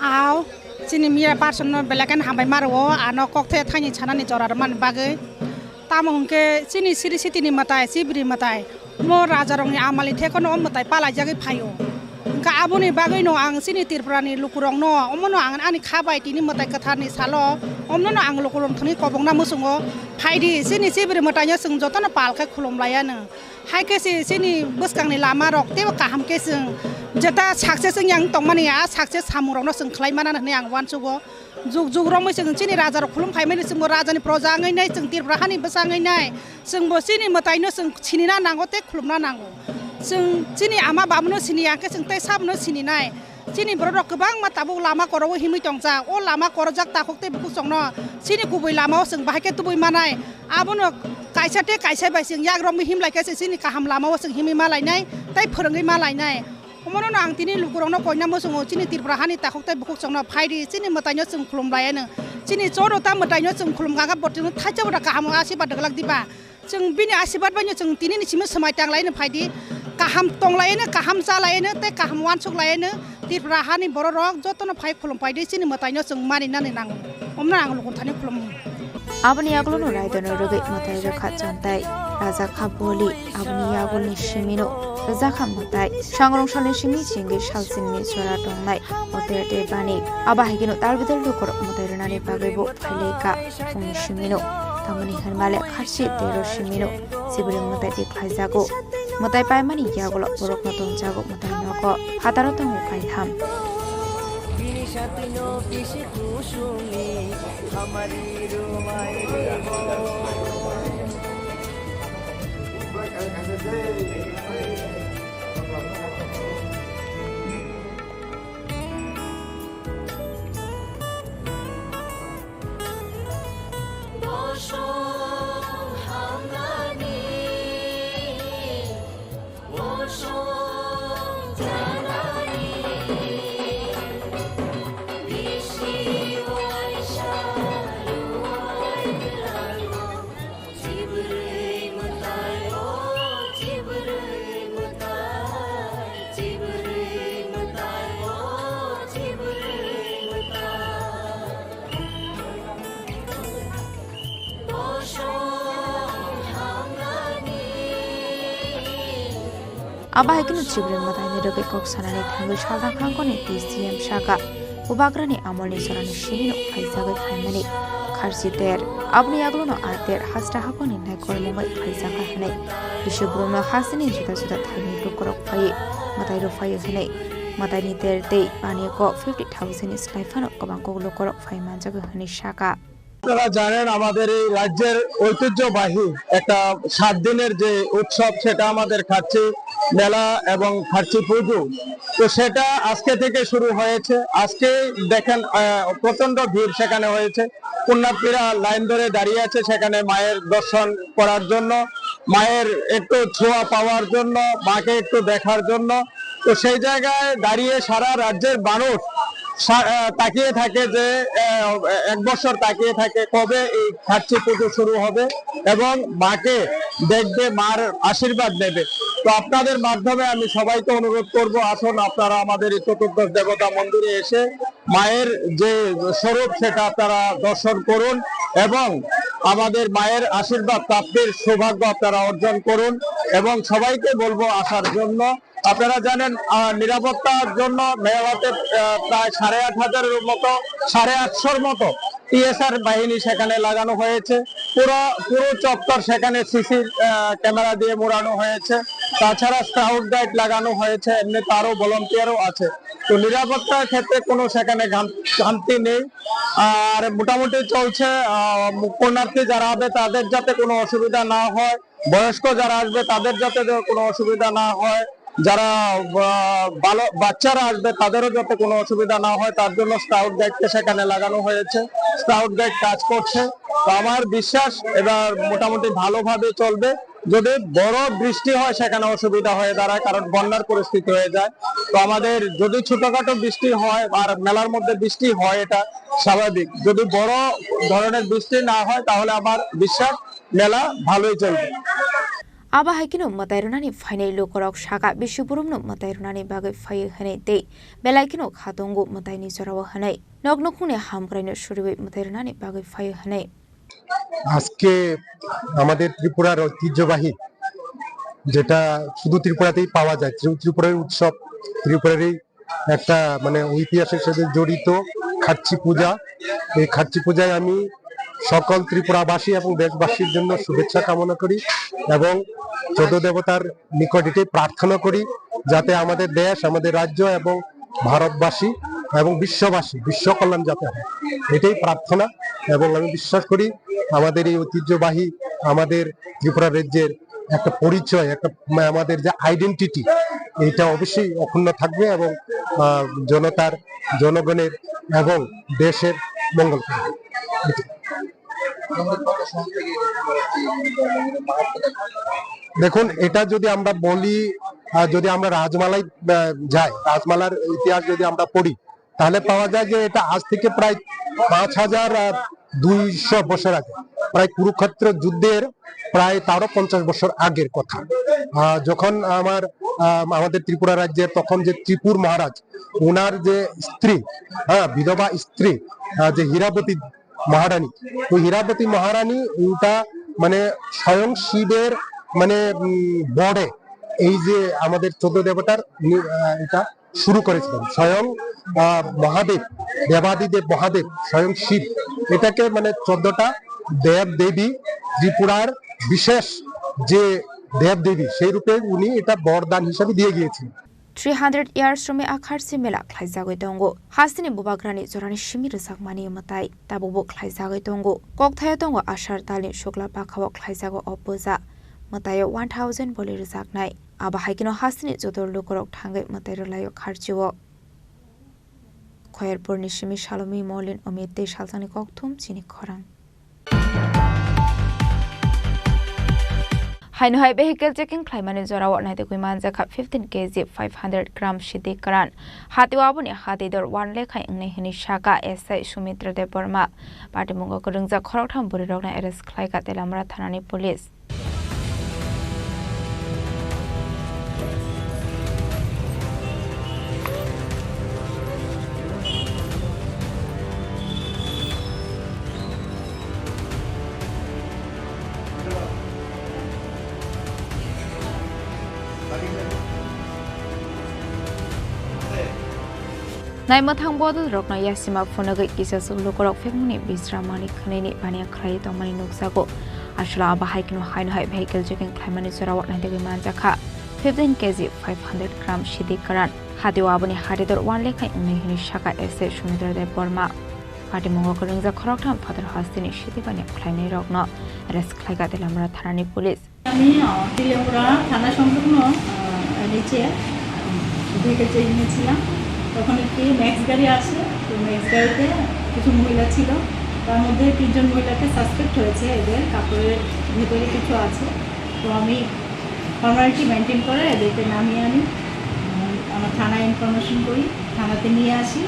Aw, chini miya person no belai khe hambai ma rwo, ano kok the thaini sanani jora rwmani bagwi. Tamo hwnkhe chini siri sitini mwtai, chibri mwtai, mo rajarokni amalni thekono o mwtai palaijagwi phaio. Hwnkhe aboni bagwino ang chini Tripurani lukurokno, omono ang ani kha bai tini mwtai kwtharni salo, omono ang lukurok thani kobokna muchungo. Phaidi, chini chibri mwtaino chwng jotono pal khe khulum laiya nwng. Hai khe se chini bwskangni lama rok teibo kaham khe chwng jeta success wngya wng tongmani, a success samungrokno chwng khlai mana hwnwi ang uansugo. Juk juk romwi chwng chini raja rok khulum phaimani, chwngbo rajani proja wngwi nai, chwng Tripura hani bwsa wngwi nai, chwngbo chini mwtaino chwng sinina nango tei khulumna nango. Chwng chini ama babuno siniya khe chwng tei sabuno sininai. Chini borok rok kwbangma tabuk lama koro o himwi tongjak. O lama korojak takhuk tei bukhuk chwngno chini kubui lama o chwng bahai khe tubui manai. Abono kaisa tei kaisa bai chwng yak romwi himlai khe se chini kaham lama o chwng himwi malainai tei phwrwngwi malainai. Omono no ang tini lukurokno koina muchungo, chini Tripura hani takhuk tei bukhuk chwngno phaidi, chini mwtaino chwng khulum laiano. Chini choro ta mwtaino chwng khulum ganga bo chwngno thaisa bo da kaham asibad da glak diba. Chwng bini asibad baino chwng tini ni simi swmai tang laino phaidi, kaham tong laino, kaham cha laino tei kaham uansuk laino. Tripura hani borok rok jotono phai khulum phaidi, chini mwtaino chwng mani nani nango. Omno ang lukurthani khulum. Aboni yagulono raidano rwgwi mwtai rwkha chontai, rajakha boli, aboni yagulni simino rwjakha mwtai. Sangrong salni simi chingwi salsinni jora tongnai o ter ter bani. Abo hai kheno tal bidal lukurok mwtai rwnani bagwibo phailaikha phungni simino. Tamoni hwnmale kharchi tero simino sibri mwtai twi khlaijago. Mwtai paimani yagulo borokno tongjago mwtai nogo. Phataro tongo kaitham. Bini satwino kisi kusungni hamari rwmai rwgo. Abo hai kheno Tripura mwtaini rwgwi kok sanani thangwi salthang khangkoni T C M saka, Bubagrani amolni jorani simino phaijagwi phaimani kharchi ter. Aboni yagulono a ter hasta hakhorni naikolmungwi phaijakha hwnwi Bishopburumno hasteni juda juda thaini lukurok phaiwi mwtai rwphaiwi hwnwi mwtaini ter tei pani kok fifty thousand ni slai phano kwbang kok lukurok phai manjago hwnwi saka. আপনারা জানেন, আমাদের এই রাজ্যের ঐতিহ্যবাহী একটা সাত দিনের যে উৎসব, সেটা আমাদের খার্চি মেলা এবং খার্চি পুজো। তো সেটা আজকে থেকে শুরু হয়েছে। আজকে দেখেন, আহ, প্রচণ্ড ভিড় সেখানে হয়েছে। পুণ্যার্থীরা লাইন ধরে দাঁড়িয়ে আছে সেখানে মায়ের দর্শন করার জন্য, মায়ের একটু ছোঁয়া পাওয়ার জন্য, মাকে একটু দেখার জন্য। তো সেই জায়গায় দাঁড়িয়ে সারা রাজ্যের মানুষ সা-, আহ, তাকিয়ে থাকে যে, আহ, এক বছর তাকিয়ে থাকে কবে এই খার্চি পুজো শুরু হবে এবং মাকে দেখবে, মার আশীর্বাদ নেবে। তো আপনাদের মাধ্যমে আমি সবাইকে অনুরোধ করব, আসুন আপনারা আমাদের এই চতুর্দশ দেবতা মন্দিরে এসে মায়ের যে স্বরূপ সেটা আপনারা দর্শন করুন এবং আমাদের মায়ের আশীর্বাদ প্রাপ্তির সৌভাগ্য আপনারা অর্জন করুন এবং সবাইকে বলবো আসার জন্য। আপনারা জানেন, আহ, নিরাপত্তার জন্য মেলাতে, আহ, প্রায় সাড়ে আট হাজারের মতো, সাড়ে আটশোর মতো টি এস আর বাহিনী সেখানে লাগানো হয়েছে। পুরো, পুরো চত্বর সেখানে সি সি, আহ, ক্যামেরা দিয়ে মোড়ানো হয়েছে। তাছাড়া স্কাউট গাইড লাগানো হয়েছে, এমনি তারও ভলান্টিয়ারও আছে। তো নিরাপত্তার ক্ষেত্রে কোনো সেখানে ঘাম-, খামতি নেই। আর মোটামুটি চলছে, আহ, পুণ্যার্থী যারা হবে তাদের যাতে কোনো অসুবিধা না হয়, বয়স্ক যারা আসবে তাদের যাতে কোনো অসুবিধা না হয়, যারা, আহ, বালো-, বাচ্চারা আসবে তাদেরও যাতে কোনো অসুবিধা না হয়, তার জন্য স্কাউট গাইডকে সেখানে লাগানো হয়েছে। স্কাউট গাইড কাজ করছে। তো আমার বিশ্বাস এবার মোটামুটি ভালোভাবে চলবে। যদি বড় বৃষ্টি হয় সেখানে অসুবিধা হয়ে দাঁড়ায়, কারণ বন্যার পরিস্থিতি হয়ে যায়। তো আমাদের যদি ছোটখাটো বৃষ্টি হয় আর মেলার মধ্যে বৃষ্টি হয়, এটা স্বাভাবিক। যদি বড় ধরনের বৃষ্টি না হয় তাহলে আমার বিশ্বাস মেলা ভালোই চলবে। Abo hai kheno mwtai rwnani phainai lukurok saka Bishopburumno mwtai rwnani bagwi phaiwi hwnwi tei belai kheno kha tongo mwtaini jorao hwnwi. Nok nukhungni hamkraino suriwi mwtai rwnani bagwi phaiwi hwnwi. আজকে আমাদের ত্রিপুরার ঐতিহ্যবাহী, যেটা শুধু ত্রিপুরাতেই পাওয়া যায়, ত্রি-, ত্রিপুরার উৎসব, ত্রিপুরারই একটা, মানে, ঐতিহাসিক সাথে জড়িত খার্চি পূজা। এই খার্চি পূজায় আমি সকল ত্রিপুরাবাসী এবং দেশবাসীর জন্য শুভেচ্ছা কামনা করি এবং চোদ্দ দেবতার নিকট এটাই প্রার্থনা করি, যাতে আমাদের দেশ, আমাদের রাজ্য এবং ভারতবাসী এবং বিশ্ববাসী, বিশ্ব কল্যাণ যাতে হয়, এটাই প্রার্থনা। এবং আমি বিশ্বাস করি, আমাদের এই ঐতিহ্যবাহী, আমাদের ত্রিপুরা রাজ্যের একটা পরিচয়, একটা, মা-, আমাদের যে আইডেন্টিটি, এটা অবশ্যই অক্ষুণ্ণ থাকবে এবং, আহ, জনতার, জনগণের এবং দেশের মঙ্গল করবে। এটাই। দেখুন, এটা যদি আমরা বলি, আহ, যদি আমরা রাজমালায়, আহ, যাই, রাজমালার ইতিহাস যদি আমরা পড়ি, তাহলে পাওয়া যায় যে এটা আজ থেকে প্রায় পাঁচ হাজার দুইশো বছর আগে, প্রায় কুরুক্ষেত্র যুদ্ধের প্রায় তারও পঞ্চাশ বছর আগের কথা। আহ, যখন আমার, আহ, আমাদের ত্রিপুরা রাজ্যের তখন যে ত্রিপুর মহারাজ, ওনার যে স্ত্রী, হ্যাঁ, বিধবা স্ত্রী, আহ, যে হীরাবতী মহারানী, ওই হীরাবতী মহারানী ওটা, মানে, স্বয়ং শিবের, মানে, উম, বরে এই যে আমাদের চোদ্দ দেবতার নি-, আহ, এটা শুরু করেছিলেন। স্বয়ং, আহ, মহাদেব, দেবাদিদেব মহাদেব, স্বয়ং শিব, এটাকে, মানে, চোদ্দটা দেব দেবী, ত্রিপুরার বিশেষ যে দেব দেবী, সেই রূপে উনি এটা বরদান হিসাবে দিয়ে গিয়েছিলেন। Three hundred years romwi a kharchi mela khlaijagwi tongo. Hasteni bubagrani jorani simi rwjakmani mwtai tabukbo khlaijagwi tongo. Kokthaio tongo Ashar talni sukla bakhao khlaijago o puja. mwtaio one thousand boli rwjaknai. Abo hai kheno hasteni joto lukurok thangwi mwtai rwlaio kharchio. Khoyerpurni simi Salomi Molin Omit tei Salsani kokthum chini khorang. Haino hai vehicle checking khlaimani jorao naitugwi manjakha fifteen K G five hundred gram sidi kwran. Hatio aboni hati dor one lakh hai wngnai hwnwi saka S I Sumitra Debbarma. Patimungo kwrwngjak khoroktham bwrwirokno arrest khlaikha Telamra thanani police. Naimwthang bodolrokno yasima phunugwi kisaswk lukurok phekmungni bisramani khwnwini baniya khlaiwi tongmani nukjago. Aswlao abo hai kheno haino hai vehicle checking khlaimani jorao naitugwi manjakha fifteen K G five hundred gram sidi kwran. Hatio aboni hati dor one lakh hai wngnai hwnwi saka S I Sumitra Debbarma. Patimungo kwrwngjak khoroktham phatar hasteni sidi baniya khlainairokno arrest khlaikha Telamra thanani police. আমি, আহ, তেলিয়ামুড়া থানা সংলগ্ন, আহ, নিচে, উম, ভেহিকল চেকিংয়ে ছিলাম। তখন একটি ম্যাক্স গাড়ি আসে। তো ম্যাক্স গাড়িতে কিছু মহিলা ছিল। তার মধ্যে তিনজন মহিলাকে সাসপেক্ট হয়েছে, এদের কাপড়ের ভেতরে কিছু আছে। তো আমি ফর্মালিটি মেনটেন করে এদেরকে নামিয়ে আনি, উম, আমার থানায় ইনফরমেশন করি, থানাতে নিয়ে আসি।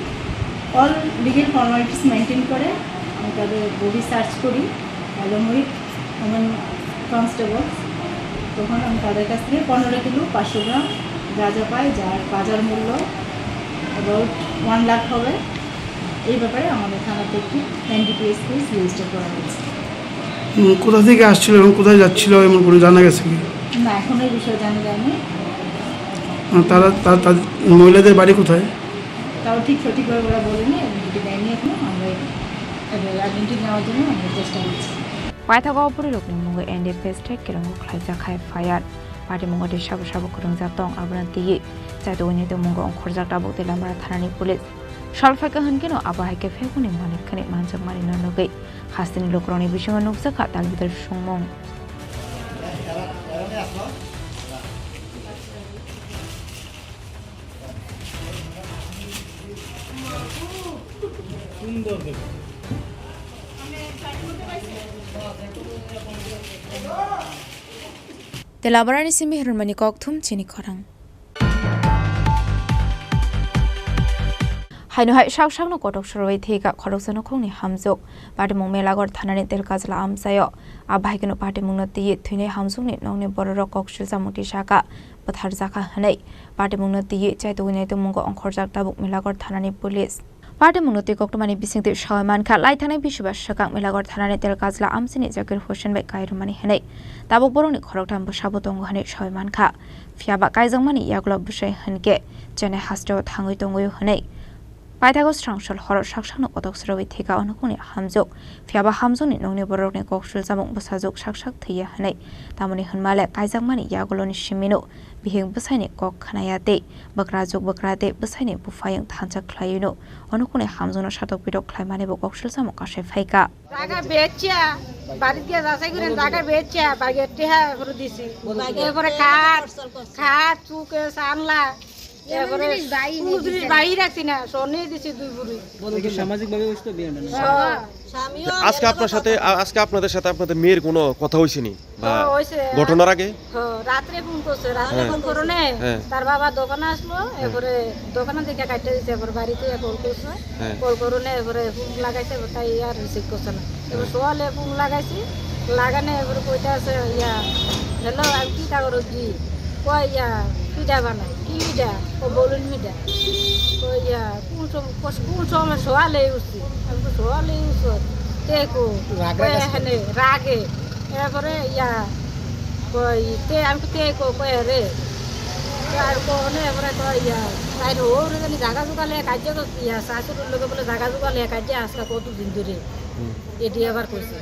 অল লিগ্যাল ফর্মালিটিস মেনটেন করে আমি তাদের বডি সার্চ করি। Along with আমার কনস্টেবল, তখন আমি তাদের কাছ থেকে পনেরো কিলো পাঁচশো গ্রাম গাঁজা পাই, যার বাজার মূল্য অ্যাবাউট ওয়ান লাখ হবে। এই ব্যাপারে আমাদের থানাতে একটি এনডিপিএস কেস রেজিস্টার করা হয়েছে। উম, কোথা থেকে আসছিল এবং কোথায় যাচ্ছিল এমন কোনো জানা গেছে কি? না, এখনো এই বিষয়ে জানা যায়নি। আহ, তারা, তা-, তাদের মহিলাদের বাড়ি কোথায়? তাও ঠিক সঠিকভাবে ওরা বলেনি এবং ডিটেইল দেয়নি এখনো। আমরা এদের আইডেন্টিটি নেওয়ার জন্য আমরা চেষ্টা করছি। Paithago o bwrwirokni mungo N D P S tei kwrwngo khlaijak hai F I R. Patimungo tei sabo sabo kwrwngjak tong, abono twiwi chaitugwi naitugmungo ongkhorjak tabuk Telamra thanani police. Sal phaikha hwnkhe no abo hai khe phekmungni manik khwnwi manjakmani no nugwi hasteni lukurokni bisingo nukjakha tal bidal songmung. Tei labrani simi hwnmani kokthum chini khorang. Haino hai sak sakno kotok sorwi thwikha khoroksa nokhungni hamjwk. Patimung Melagor thanani Telkajla amchaio. A bahaikeno patimungno twiwi thwinai hamjwkni nokni bororok kok silsamung tisakha, bwtharjakha hwnwi. Patimungno twiwi chaitugwi naitukmungo ongkhorjak tabuk Melagor thanani police. Patimungno twi koktwmani bisingtwi sawi mankha, lai thanai bisuba swkang Melagor thanani Telkajla amchaini Zakir Hussain bai kairwmani hwnwi. Tabuk borokni khoroktham bwsabo tongo hwnwi sawi mankha. Phiyaba kaijakmani yagulo bwsai hwnkhe Chennai hasteo thangwi tongwi hwnwi. Paithago srangsol horo sak sakno kotok srawi thwikha o nukhungni hamjwk. Phiyaba hamjwkni nokni bororokni kok sulsamung bwsajwk sak sak thwiya hwnwi. Tamoni hwnmale kaijakmani yaguloni simino bihik bwsaini kok khnaya tei bwkrajwk bwkra tei bwsaini buphayung thansa khlaiwino o nukhungni hamjwkno satok pitok khlaimani bo kok sulsamung kasai phaikha. জাগা বেচছে, বাড়িত গিয়া যাচাই করে জাগা বেচছে, বাড়ির টেহা করে দিছি। এরপরে কাঠ, কাঠ, চুকে, চানলা, এরপরে কোনো জিনিস বাইরে রাখছি না, স্বর্ণই দিছি দুই বুড়ি। এটা কি সামাজিকভাবে হয়েছে তো বিয়েটা না? হ্যাঁ। আজকে আপনার সাথে, আ-, আজকে আপনাদের সাথে আপনাদের মেয়ের কোনো কথা হয়েছে নি? বা হ্যাঁ, হয়েছে। ঘটনার আগে? হ্যাঁ, রাত্রে ফোন করছে, রাত্রে হ্যাঁ। ফোন করনে, হ্যাঁ। তার বাবা দোকানে আসলো, হ্যাঁ। এরপরে দোকানে থেকে কাটতে দিছে, এরপর বাড়িতে কল করছে, হ্যাঁ। কল করনে, এরপরে ফোন লাগাইছে, তাই আর রিসিভ করছে না। এবার হ্যাঁ। সকালে ফোন লাগাইছি, লাগানে এবার কইতে আছে, ইয়া, "হ্যালো, আমি কি কাগজ কি?" কয়, "ইয়া, পিঠা বানাই।" "কি পিঠা?" "ও বলুন পিঠা।" কয়, "ইয়া, কোন সময়, কোন সময় সকালে উঠছি?" আমি তো, "সকালে উঠছো, তে কো?" রাগ রাগ কয়, আছে। "এখানে রাগে।" এরপরে ইয়া কই তে আমি তে কো কই রে। তে আর কো নে এবারে কই ইয়া তাই রে ওরে জানি জাগা জুগা লে কাজে তো ইয়া শাশুড়ির লগে বলে জাগা জুগা লে কাজে আজকে কত দিন ধরে। হুম। এটি আবার কইছে।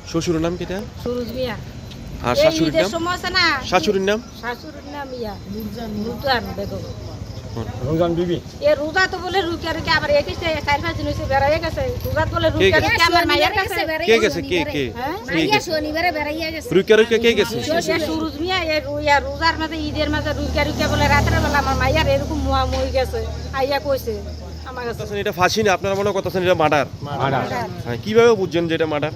শ্বশুরের নাম কিটা? সুরজ মিয়া। আর এই শাশুড়ির ঈদের নাম? সময় আছে না? শাশুড়ির নাম? শাশুড়ির নাম ইয়া নুরজান। নুরজান বেগম। রমজান বিবি। এ রোজা তো বলে রুকিয়া রুকিয়া আবার একে সে চার পাঁচ দিন হইছে বেড়াইয়া গেছে। রোজা তো বলে কে রুকিয়া গেছে? রুকিয়া আমার মায়ের কাছে। কে গেছে? কে, কে? হ্যাঁ? কে মাইয়া গেছে? শনিবারে বেড়াইয়া গেছে। রুকিয়া রুকিয়া কে গেছে? সে সুরুজ মিয়া এ রু-, ইয়া রোজার মাঝে, ঈদের মাঝে রুকিয়া রুকিয়া বলে রাতের বেলা আমার মাইয়ার এরকম মুয়া মুই গেছে। আইয়া কইছে আমার কাছে। আচ্ছা, এটা ফাঁসি না, আপনারা মনে করতেছেন এটা মার্ডার? মার্ডার। হ্যাঁ, কিভাবে বুঝছেন যে এটা মার্ডার?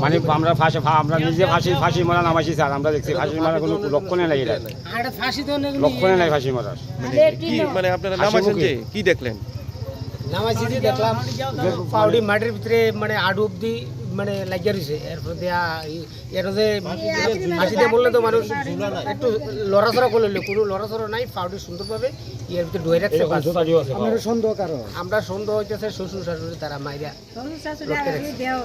মানে আমরা ফাঁসি, ফা-, আমরা নিজে ফাঁসি, ফাঁসি মারা নামাইছি স্যার, আমরা দেখছি ফাঁসি মারার কোনো লক্ষণে নাই এটা। আর ফাঁসি তো নেই। লক্ষণে নাই ফাঁসি মারার। মানে কি, মানে আপনারা ফাঁসি নামাইছেন মুখে। যে কি দেখলেন? নামাইছি যে দেখলাম যে পাউডি মাটির ভিতরে মানে আডু অব্দি মানে লাগিয়া রয়েছে, এরপর দিয়া ই-, এটা যে ফাঁসিতে বললে তো মানুষ একটু লড়াচড়া করলে, কোনো লড়াচড়া নাই, পাউডি সুন্দরভাবে ইয়ের ভিতরে ঢুকে রাখছে, এরকম বাস। জোতা দিয়েও আছে, আমরা সন্দেহ কারো। আমরা সন্দেহ হইতেছে শ্বশুর শাশুড়ি তারা মাইরা। শ্বশুর শাশুড়ি আর ওই দেও।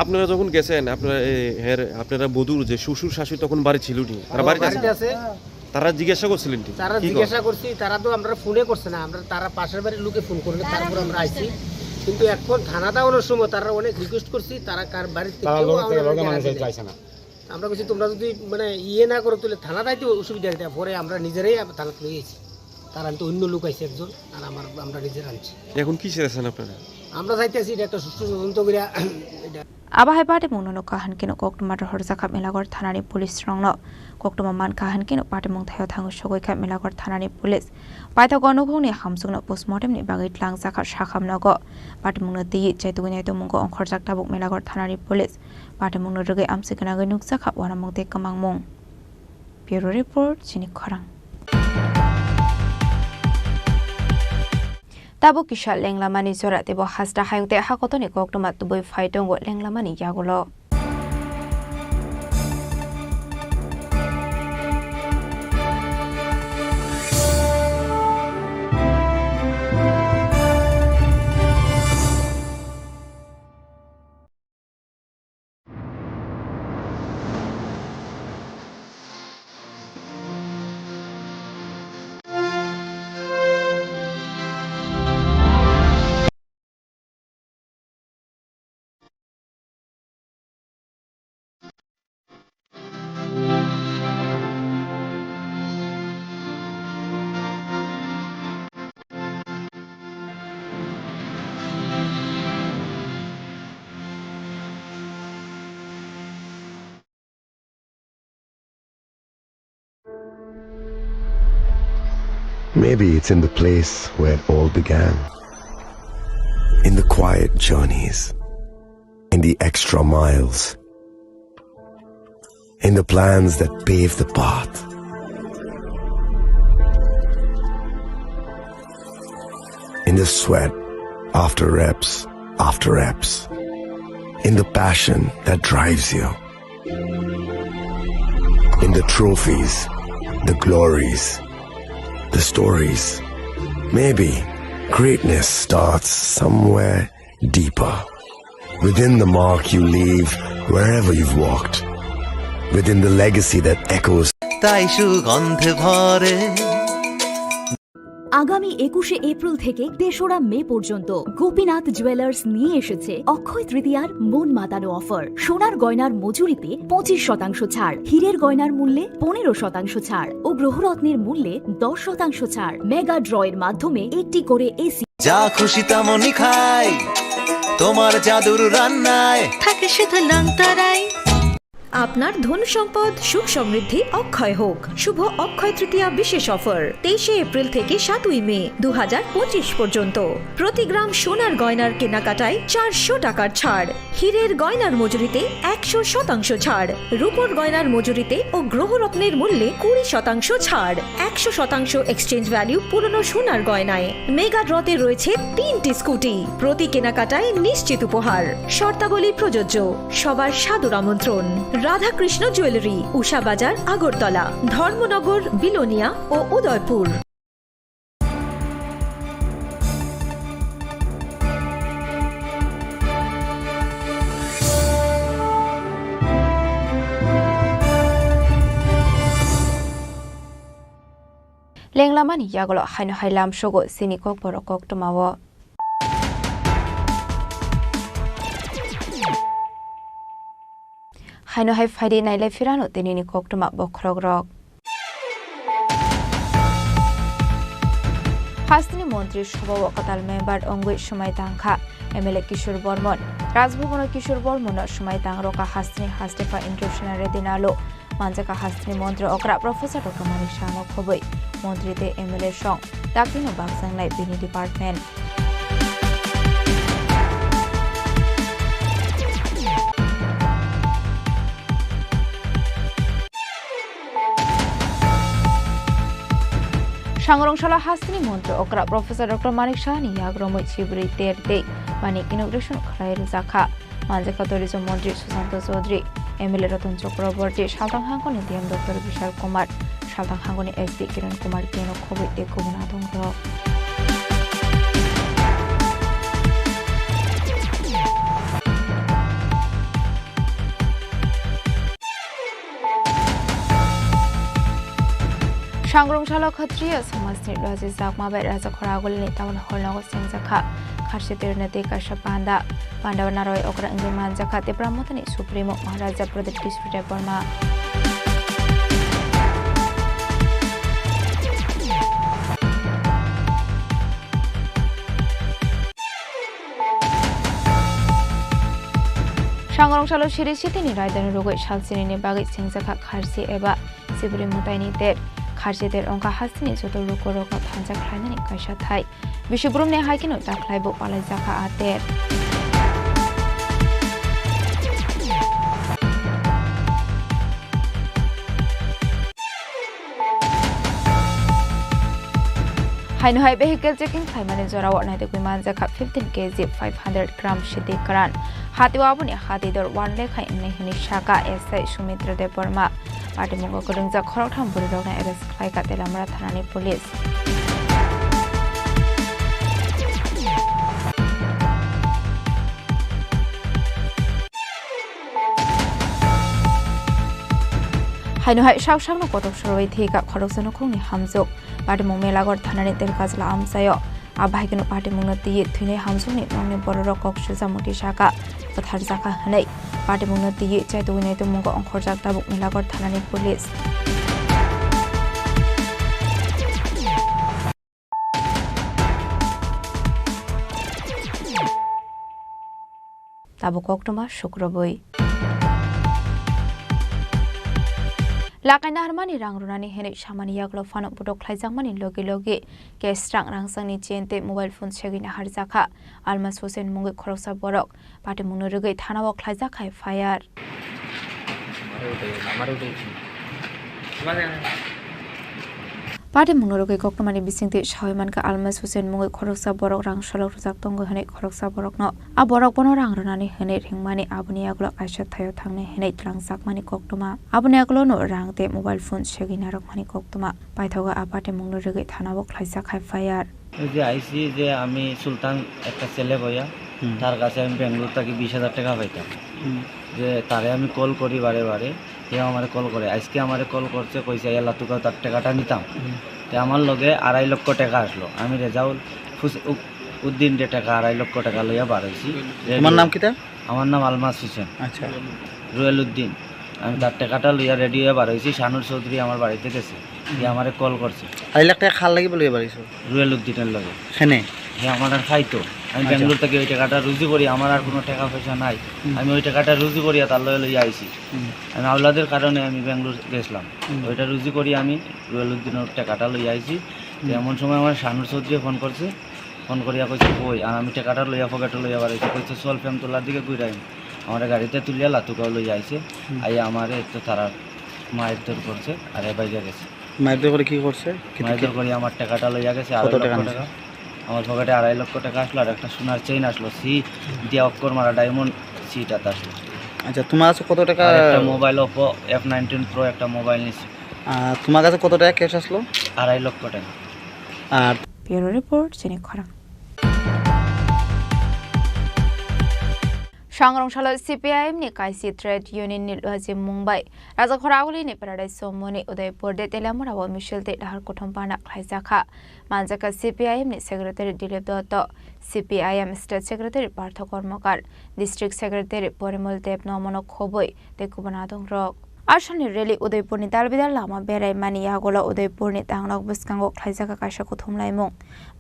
আপনারা যখন গেছেন, আপনারা, এ, হের, আপনারা বধূর যে শ্বশুর শাশুড়ি তখন বাড়ি ছিল নি? তারা বাড়িতে আছে? বাড়িতে আছে। তারা জিজ্ঞাসা করছিলেন ঠিক? তারা কি জিজ্ঞাসা কর? করছি, তারা তো আমরা ফোনে করছে না, আমরা তারা পাশের বাড়ির লোকে ফোন করলে তারপর আমরা আইছি। কিন্তু এখন থানা দাওয়ানোর সময় তারা অনেক রিকোয়েস্ট করছি, তারা কার বাড়িতে তারা কেউ লোকে, আমাদের লোকে বাড়িতে মানুষ আইছে না। চাইছে না। আমরা কইছি, "তোমরা যদি মানে ইয়ে না করো, তাহলে থানাত আইতে অসুবিধা হইতে।" পরে আমরা নিজেরাই আবার থানাত নিয়ে গেছি। তার আনতে অন্য লোক আইছে একজন, আর আমার, আমরা নিজেরা আনছি। এখন কিসের আছেন আপনারা? আমরা চাইতেছি এটা একটা সুষ্ঠু তদন্ত করে এটা। Abo hai patimung no nukha hinkhe no koktwma rohorjakha Melagor thanani police rokno. Koktwma mankha hinkhe no patimung thaio thangwi sogwi kha Melagor thanani police. Paithago nukhungni hamsukno postmortem ni bagwi tlangjakha sakham nogo. Patimungno twiwi chaitugwi naitugmungo ongkhorjak tabuk Melagor thanani police. Patimungno rwgwi amchiknagwi nukjakha uanamung tei kwmangmung. Bureau Report, chini khorang. Tabuk kisa lenglamani jora teibo hasta hayung tei hakotorni koktwma tubui phai tongo lenglamani yagulo. Maybe it's in the place where it all began. In the quiet journeys, in the extra miles, in the plans that pave the path, in the sweat after reps after reps, in the passion that drives you. In the trophies, the glories, the stories. Maybe greatness starts somewhere deeper. Within the mark you leave wherever you've walked. Within the legacy that echoes. তাই সুগন্ধে ভরে। আগামী একুশে এপ্রিল থেকে তেসরা মে পর্যন্ত গোপীনাথ জুয়েলার্স নিয়ে এসেছে অক্ষয় তৃতীয়ার মন মাতানো অফার। সোনার গয়নার মজুরিতে পঁচিশ শতাংশ ছাড়, হীরের গয়নার মূল্যে পনেরো শতাংশ ছাড় ও গ্রহরত্নের মূল্যে দশ শতাংশ ছাড়। মেগা ড্রয়ের মাধ্যমে একটি করে এসি। যা খুশি তেমনই খাই, তোমার জাদুর রান্নায় থাকে শুধু লংতরাই। আপনার ধন সম্পদ সুখ সমৃদ্ধি অক্ষয় হোক। শুভ অক্ষয় তৃতীয়া বিশেষ অফার, তেইশে এপ্রিল থেকে সাতই মে দু হাজার পঁচিশ পর্যন্ত। প্রতি গ্রাম সোনার গয়নার কেনাকাটায় চারশো টাকার ছাড়, হীরের গয়নার মজুরিতে একশো শতাংশ ছাড়, রূপোর গয়নার মজুরিতে ও গ্রহরত্নের মূল্যে কুড়ি শতাংশ ছাড়, একশো শতাংশ এক্সচেঞ্জ ভ্যালু পুরনো সোনার গয়নায়। মেগা ড্রতে রয়েছে তিনটি স্কুটি, প্রতি কেনাকাটায় নিশ্চিত উপহার। শর্তাবলী প্রযোজ্য। সবার সাদর আমন্ত্রণ। রাধাকৃষ্ণ জুয়েলারি, উষা বাজার, আগরতলা, ধর্মনগর, বিলোনিয়া ও Udaipur. Lenglamani yagulo haino hai lamsogo chini kokborok koktwmao. Haino hai phaidi nailai phirano tinini koktwma bokhorokrok. Hasteni montri sobao kwtal member wngwi swmai tangkha M L A Kishore Bormon. Rajbhabono Kishore Bormonno swmai tangrokha hasteni Hastepa Indrasena Reddy Nalu, manjakha hasteni montri okra Professor Doctor Manik Sahano khobwi. Montri tei M L A song daktino bakchangnai bini department. Sangrong salo hasteni montri okra Professor Doctor Manik Sahani yagromwi chibri ter tei bani inauguration khlai rwjakha. Manjakha tourism montri Sushanta Chaudhary, M L A Ratan Chakraborty, saltang hangkoni D M Doctor Vishal Kumar, saltang hangkoni S D Kiran Kumar K no khobwi tei kubun adongrok. Sangrong salo Khatriya samajni Raji Chakma bai Raja Khoragulini town hall nogo chengjakha. Kharsi tirwini tei kaisa panda. Panda o narwai okra wngwi manjakha Tipra Mothani Supremo Maharaja Pradip Kishore Debbarma. Sangrong salo Siri Sitini raidani rwgwi sal sinini bagwi chengjakha kharsi eba Sibri mwtaini ter. Kharsi ter wngkha hasteni joto lukurokno thansa khlainani kaisa thai. Bisi brumni hai kheno ta khlaibo palaijakha a ter. Haino hai vehicle checking khlaimani jorao naitugwi manjakha fifteen K G five hundred gram sidi kwran. Hatio aboni hati dor one lakh hai wngnai hwnwi sakha S I Sumitra Debbarma. Patimungo kwrwngjak khoroktham bwrwirokno arrest khlaikha Telamra thanani police. Haino hai sak sakno kotok sorwi thwikha khoroksa nukhungni hamjwk. Patimung Melagor thanani Telkajla amchaio. A bahai kheno patimungno twiwi thwinai hamjwkni nokni bororok kok sujak mukti sakha, bwtharjakha hwnwi. Patimungno twiwi chaitugwi naitukmungo ongkhorjak tabuk Melagor thanani police. Tabuk koktwma sukrubwi. Lakai naharmani rang rwnani hwnwi samani yagulo phano bodok khlaijakmani logi logi cash rang rangchakni chain tei mobile phone segwi naharjakha. Almas Hussein mungwi khoroksa borok patimungno rwgwi thanao khlaijak F I R. Patimungno rwgwi koktwmani bisingtwi sawi mankha Almas Hussein mungwi khoroksa borok rang solok rwjak tongo hwnwi khoroksa borokno. A borok bono rang rwnani hwnwi ringmani aboni yagulo kaisa thaio thangnai hwnwi twlangjakmani koktwma. Aboni yagulono rang tei mobile phone segwi narwkmani koktwma. Paithago a patimungno rwgwi thanao khlaijak F I R. এই যে আইছি যে আমি সুলতান একটা ছেলে বইয়া, হুম। তার কাছে আমি ব্যাঙ্গালোর থাকি বিশ হাজার টাকা পাইতাম। হুম। যে তারে আমি কল করি বারে বারে, হে আমারে কল করে। আজকে আমারে কল করছে, কইছে, "এলা তোকে তার টাকাটা নিতাম।" হুম। তে আমার লগে আড়াই লক্ষ টাকা আসলো। আমি রেজাউল হুস-, উ-, উদ্দিন যে টাকা আড়াই লক্ষ টাকা লইয়া বার হইছি। তোমার নাম কিতা? আমার নাম আলমাস হোসেন। আচ্ছা। রুয়েল উদ্দিন। আমি তার টাকাটা লইয়া রেডি হইয়া বার হইছি, শানুর চৌধুরী আমার বাড়িতে গেছে। হুম। হে আমারে কল করছে। আড়াই লাখ টাকা কার লাগি বলে বাড়িছো? রুয়েল উদ্দিনের লগে। কেনে? হে আমার আর খাইতো। আমি আচ্ছা। ব্যাঙ্গালোর থেকে ওই টাকাটা রুজি করি, আমার আর কোনো টাকা পয়সা নাই। হুম। আমি ওই টাকাটা রুজি করিয়া তার লগে লইয়া আইছি। হুম। আমি আওলাদের কারণে আমি ব্যাঙ্গালোর গেছিলাম। হুম। ওইটা রুজি করি আমি রুয়েল উদ্দিনের টাকাটা লইয়া আইছি। তো হুম। এমন সময় আমার শানুর চৌধুরী ফোন করছে, ফোন করিয়া কইছে, "কই?" আর আমি টাকাটা লইয়া পকেটে লইয়া বাড়াইছি। কইছে, "চল, ফেমতলার দিকে ঘুরে আইম।" আমার গাড়িতে তুলিয়া লাতুকাও লইয়া আইছে। হুম। আইয়া আমারে তো তারা মারধর করছে, আর এ বাইরে গেছে। মারধর করে কি করছে? কি মারধর দেখে? করে আমার টাকাটা লইয়া গেছে, কত আড়াই টাকা লক্ষ নিছে? টাকা। আমার পকেটে আড়াই লক্ষ টাকা আসলো, আর একটা সোনার চেইন আসলো, সি দিয়া অক্ষর মারা ডায়মন্ড সিটাত আসলো। আচ্ছা, তোমার কাছে কত টাকা? আর একটা mobile Oppo F nineteen Pro একটা মোবাইল নিছে। আর তোমার কাছে কত টাকা ক্যাশ আসলো? আড়াই লক্ষ টাকা। আর Bureau Report, Chini Khorang. Sangrong salo C P I M ni kaisi trade union ni luaji mung bai Raja Khoraguli ni Paradise Somoni Udaipur de Telamura o misil tei dahar kuthum pana khlaijakha. Manjakha C P I M ni secretary Dilip Dotto, C P I M state secretary Partho Kormokar, district secretary Porimol Deb Nomono khobwi tei kubun adongrok. Asalni rally Udaipurni dalbidal lama beraimani yagulo Udaipurni tangnok bwskango khlaijak kaisa kuthumlaimung.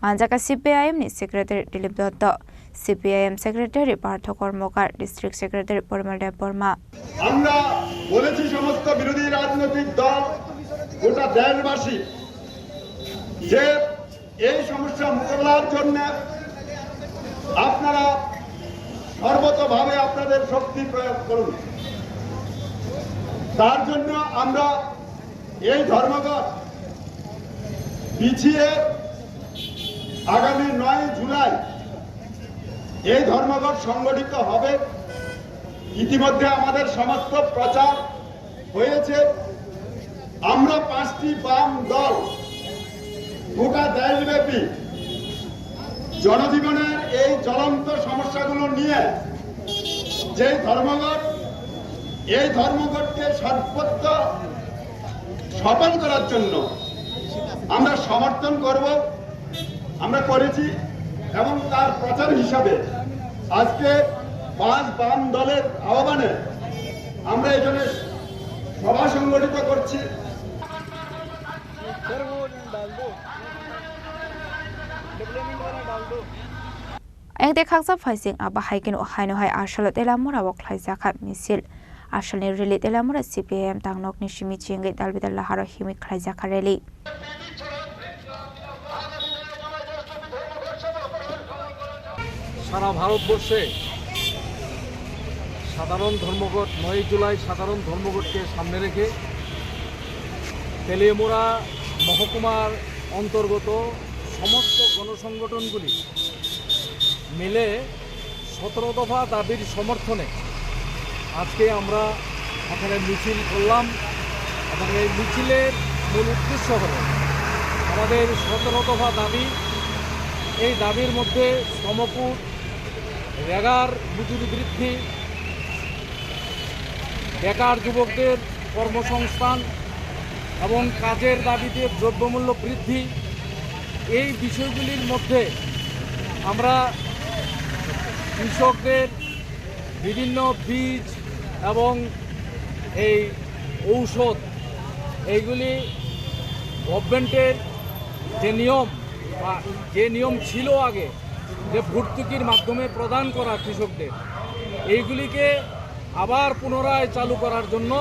Manjak C P I M ni secretary Dilip Dotto, C P I M secretary Partho Kormokar, district secretary Porimal Debbarma. আমরা বলেছি সমস্ত বিরোধী রাজনৈতিক দল, গোটা দেশবাসী, যে এই সমস্যা মোকাবেলার জন্য আপনারা সর্বতোভাবে আপনাদের শক্তি প্রয়োগ করুন। তার জন্য আমরা এই ধর্মঘট পিছিয়ে আগামী নয় জুলাই এই ধর্মঘট সংগঠিত হবে। ইতিমধ্যে আমাদের সমস্ত প্রচার হয়েছে। আমরা পাঁচটি বাম দল গোটা দেশব্যাপী জনজীবনের এই জ্বলন্ত সমস্যাগুলো নিয়ে যে ধর্মঘট, এই ধর্মঘটকে সর্বত্র সফল করার জন্য আমরা সমর্থন করব, আমরা করেছি এবং তার প্রচার হিসাবে আজকে পাঁচ বাম দলের আহ্বানে আমরা এখানে সভা সংগঠিত করছি। Engte khaksa phaising abo hai keno haino hai asalo Telamura o khlaijak kha misil. Asalni rally Telamura C P I M tangnokni simi chingwi dalbidal laharo himwi khlaijak kha rally. সারা ভারতবর্ষে সাধারণ ধর্মঘট, নয়ই জুলাই সাধারণ ধর্মঘটকে সামনে রেখে তেলিয়ামুড়া মহকুমার অন্তর্গত সমস্ত গণসংগঠনগুলি মিলে সতেরো দফা দাবির সমর্থনে আজকে আমরা এখানে মিছিল করলাম এবং এই মিছিলের মূল উদ্দেশ্য হলো আমাদের সতেরো দফা দাবি। এই দাবির মধ্যে শ্রমকোড, রেগার মজুরি বৃদ্ধি, বেকার যুবকদের কর্মসংস্থান এবং কাজের দাবিতে দ্রব্যমূল্য বৃদ্ধি, এই বিষয়গুলির মধ্যে আমরা কৃষকদের বিভিন্ন বীজ এবং এই ঔষধ, এইগুলি গভর্নমেন্টের যে নিয়ম বা যে নিয়ম ছিল আগে, যে ভর্তুকির মাধ্যমে প্রদান করা কৃষকদের, এইগুলিকে আবার পুনরায় চালু করার জন্য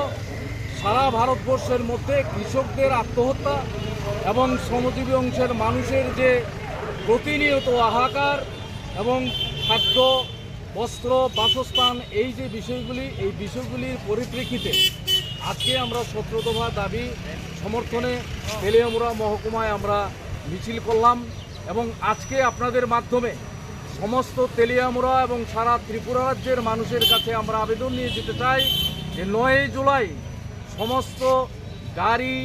সারা ভারতবর্ষের মধ্যে কৃষকদের আত্মহত্যা এবং শ্রমজীবী অংশের মানুষের যে প্রতিনিয়ত হাহাকার এবং খাদ্য, বস্ত্র, বাসস্থান, এই যে বিষয়গুলি, এই বিষয়গুলির পরিপ্রেক্ষিতে আজকে আমরা সতেরো দফা দাবি সমর্থনে তেলিয়ামুড়া মহকুমায় আমরা মিছিল করলাম এবং আজকে আপনাদের মাধ্যমে সমস্ত তেলিয়ামুড়া এবং সারা ত্রিপুরা রাজ্যের মানুষের কাছে আমরা আবেদন নিয়ে যেতে চাই যে নয়ই জুলাই সমস্ত গাড়ি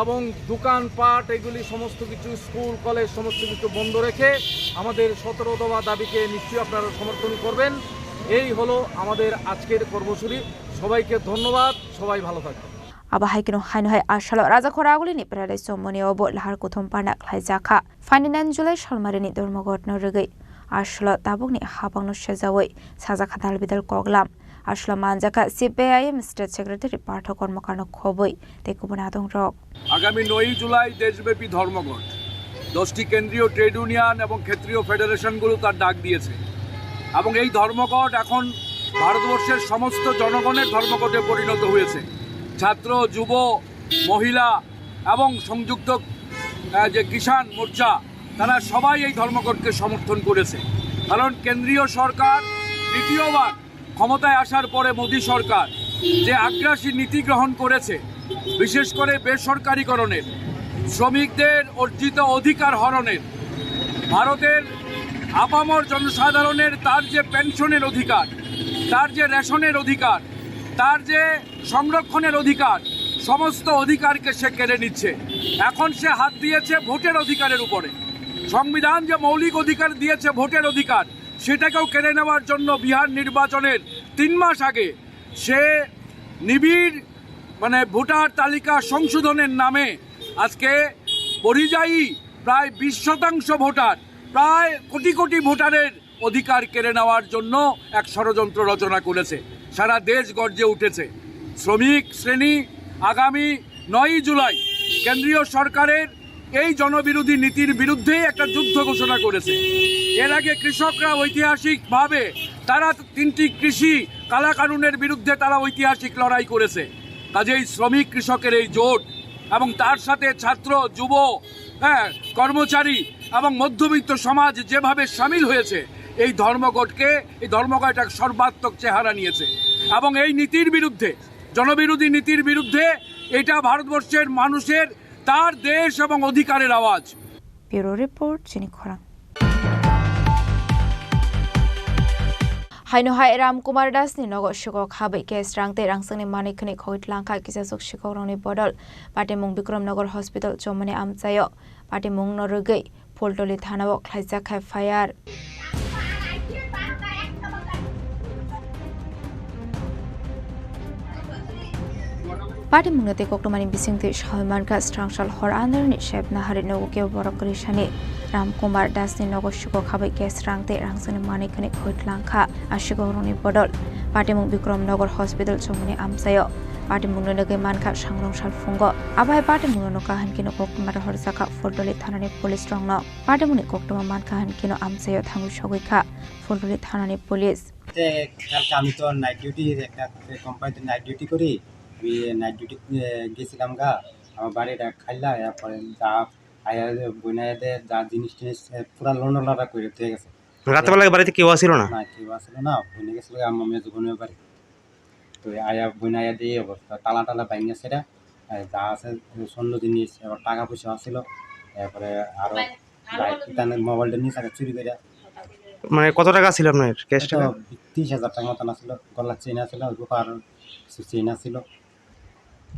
এবং দোকানপাট, এগুলি সমস্ত কিছু, স্কুল, কলেজ, সমস্ত কিছু বন্ধ রেখে আমাদের সতেরো দফা দাবিকে নিশ্চয়ই আপনারা সমর্থন করবেন। এই হলো আমাদের আজকের কর্মসূচি। সবাইকে ধন্যবাদ, সবাই ভালো থাকবেন। Abo hai keno haino hai asalo Raja Khoragulini Paradise Chomoni obo lahar kuthum parna khlaijak kha. Phaini nine July salmarini dormogotno rwgwi asalo tabukni habangno sejaui sajak kha dalbidal koklam. Asalo manjak kha C P I M State Secretary Partho Kormokarno khobwi tei kubun adongrok. আগামী নয়ই জুলাই দেশব্যাপী ধর্মঘট দশটি কেন্দ্রীয় trade union এবং ক্ষেত্রীয় ফেডারেশনগুলো তার ডাক দিয়েছে এবং এই ধর্মঘট এখন ভারতবর্ষের সমস্ত জনগণের ধর্মঘটে পরিণত হয়েছে। ছাত্র, যুব, মহিলা এবং সংযুক্ত, আহ, যে কিষাণ মোর্চা, তারা সবাই এই ধর্মঘটকে সমর্থন করেছে। কারণ কেন্দ্রীয় সরকার দ্বিতীয়বার ক্ষমতায় আসার পরে মোদী সরকার যে আগ্রাসী নীতি গ্রহণ করেছে, বিশেষ করে বেসরকারীকরণের, শ্রমিকদের অর্জিত অধিকার হরণের, ভারতের আপামর জনসাধারণের তার যে পেনশনের অধিকার, তার যে রেশনের অধিকার, তার যে সংরক্ষণের অধিকার, সমস্ত অধিকারকে সে কেড়ে নিচ্ছে। এখন সে হাত দিয়েছে ভোটের অধিকারের উপরে। সংবিধান যে মৌলিক অধিকার দিয়েছে, ভোটের অধিকার, সেটাকেও কেড়ে নেওয়ার জন্য বিহার নির্বাচনের তিন মাস আগে সে নিবিড়, মানে, ভোটার তালিকা সংশোধনের নামে আজকে পরিযায়ী প্রায় বিশ শতাংশ ভোটার, প্রায় কোটি কোটি ভোটারের অধিকার কেড়ে নেওয়ার জন্য এক ষড়যন্ত্র রচনা করেছে। সারা দেশ গর্জে উঠেছে। শ্রমিক শ্রেণী আগামী নয়ই জুলাই কেন্দ্রীয় সরকারের এই জনবিরোধী নীতির বিরুদ্ধে একটা যুদ্ধ ঘোষণা করেছে। এর আগে কৃষকরা ঐতিহাসিকভাবে তারা তিনটি কৃষি কালাকানুনের বিরুদ্ধে তারা ঐতিহাসিক লড়াই করেছে। কাজেই শ্রমিক কৃষকের এই জোট এবং তার সাথে ছাত্র, যুব, হ্যাঁ, কর্মচারী এবং মধ্যবিত্ত সমাজ যেভাবে সামিল হয়েছে, এই ধর্মঘটকে, এই ধর্মঘট এক সর্বাত্মক চেহারা নিয়েছে। এবং এই নীতির বিরুদ্ধে, জনবিরোধী নীতির বিরুদ্ধে, এটা ভারতবর্ষের মানুষের তার দেশ এবং অধিকারের আওয়াজ। Bureau Report, Chini Khorang. Haino hai Ram Kumar Das ni nogo sikok habai gas rang tei rangsangni manwi khwnwi khogwi tlangkha kisasuk sikok rokni bodol. Patimung Bikram Nagar Hospital chomani amchaio. Patimung no rwgwi Pholdoli thana o khlaijak kha F I R. Patimungno tei koktwmani bisingtwi sawi mankha, srangsal hor andarni sep nahari nogo kebo borok kwrwisani Ram Kumar Das ni nogo sikok habai gas rang tei rangsani manwi khwnwi khoi tlangkha a sikok rokni bodol. Patimung Bikram Nagar Hospital chomani amchaio. Patimungno nugwi mankha sangrong salphungo. Abo hai patimungno nokha hinkhe no koktwma rohorjakha Pholdoli thanani police rokno. Patimungni koktwma mankha hinkhe no amchaio thangwi sogwi kha Pholdoli thanani police. তে কালকে আমি তো night duty, একটা কোম্পানিতে night duty করি। আমি night duty গেছিলাম গা, আমার বাড়িটা খাইলা, এরপরে যা আয়া বইনাইতে যা জিনিস টিনিস পুরা লন্ডন লাটা করে দিয়ে গেছে। রাত্রেবেলা বাড়িতে কেউ আসিল না? না, কেউ আসিল না, বইনে গেছিল আমার মেজো বোনের বাড়ি। তো আয়া বইনাইয়া দিয়ে অবস্থা, তালা টালা ভাঙিয়া সেটা, যা আছে স্বর্ণ জিনিস, এবার টাকা পয়সা আসিল, এরপরে আরো বাইক, তাদের মোবাইলটা নিয়ে তাকে চুরি করে। মানে কত টাকা ছিল আপনার ক্যাশ টাকা? তিরিশ হাজার টাকা মতন আসিল, গলার চেইন আসিল, রূপার কিছু চেইন আসিল।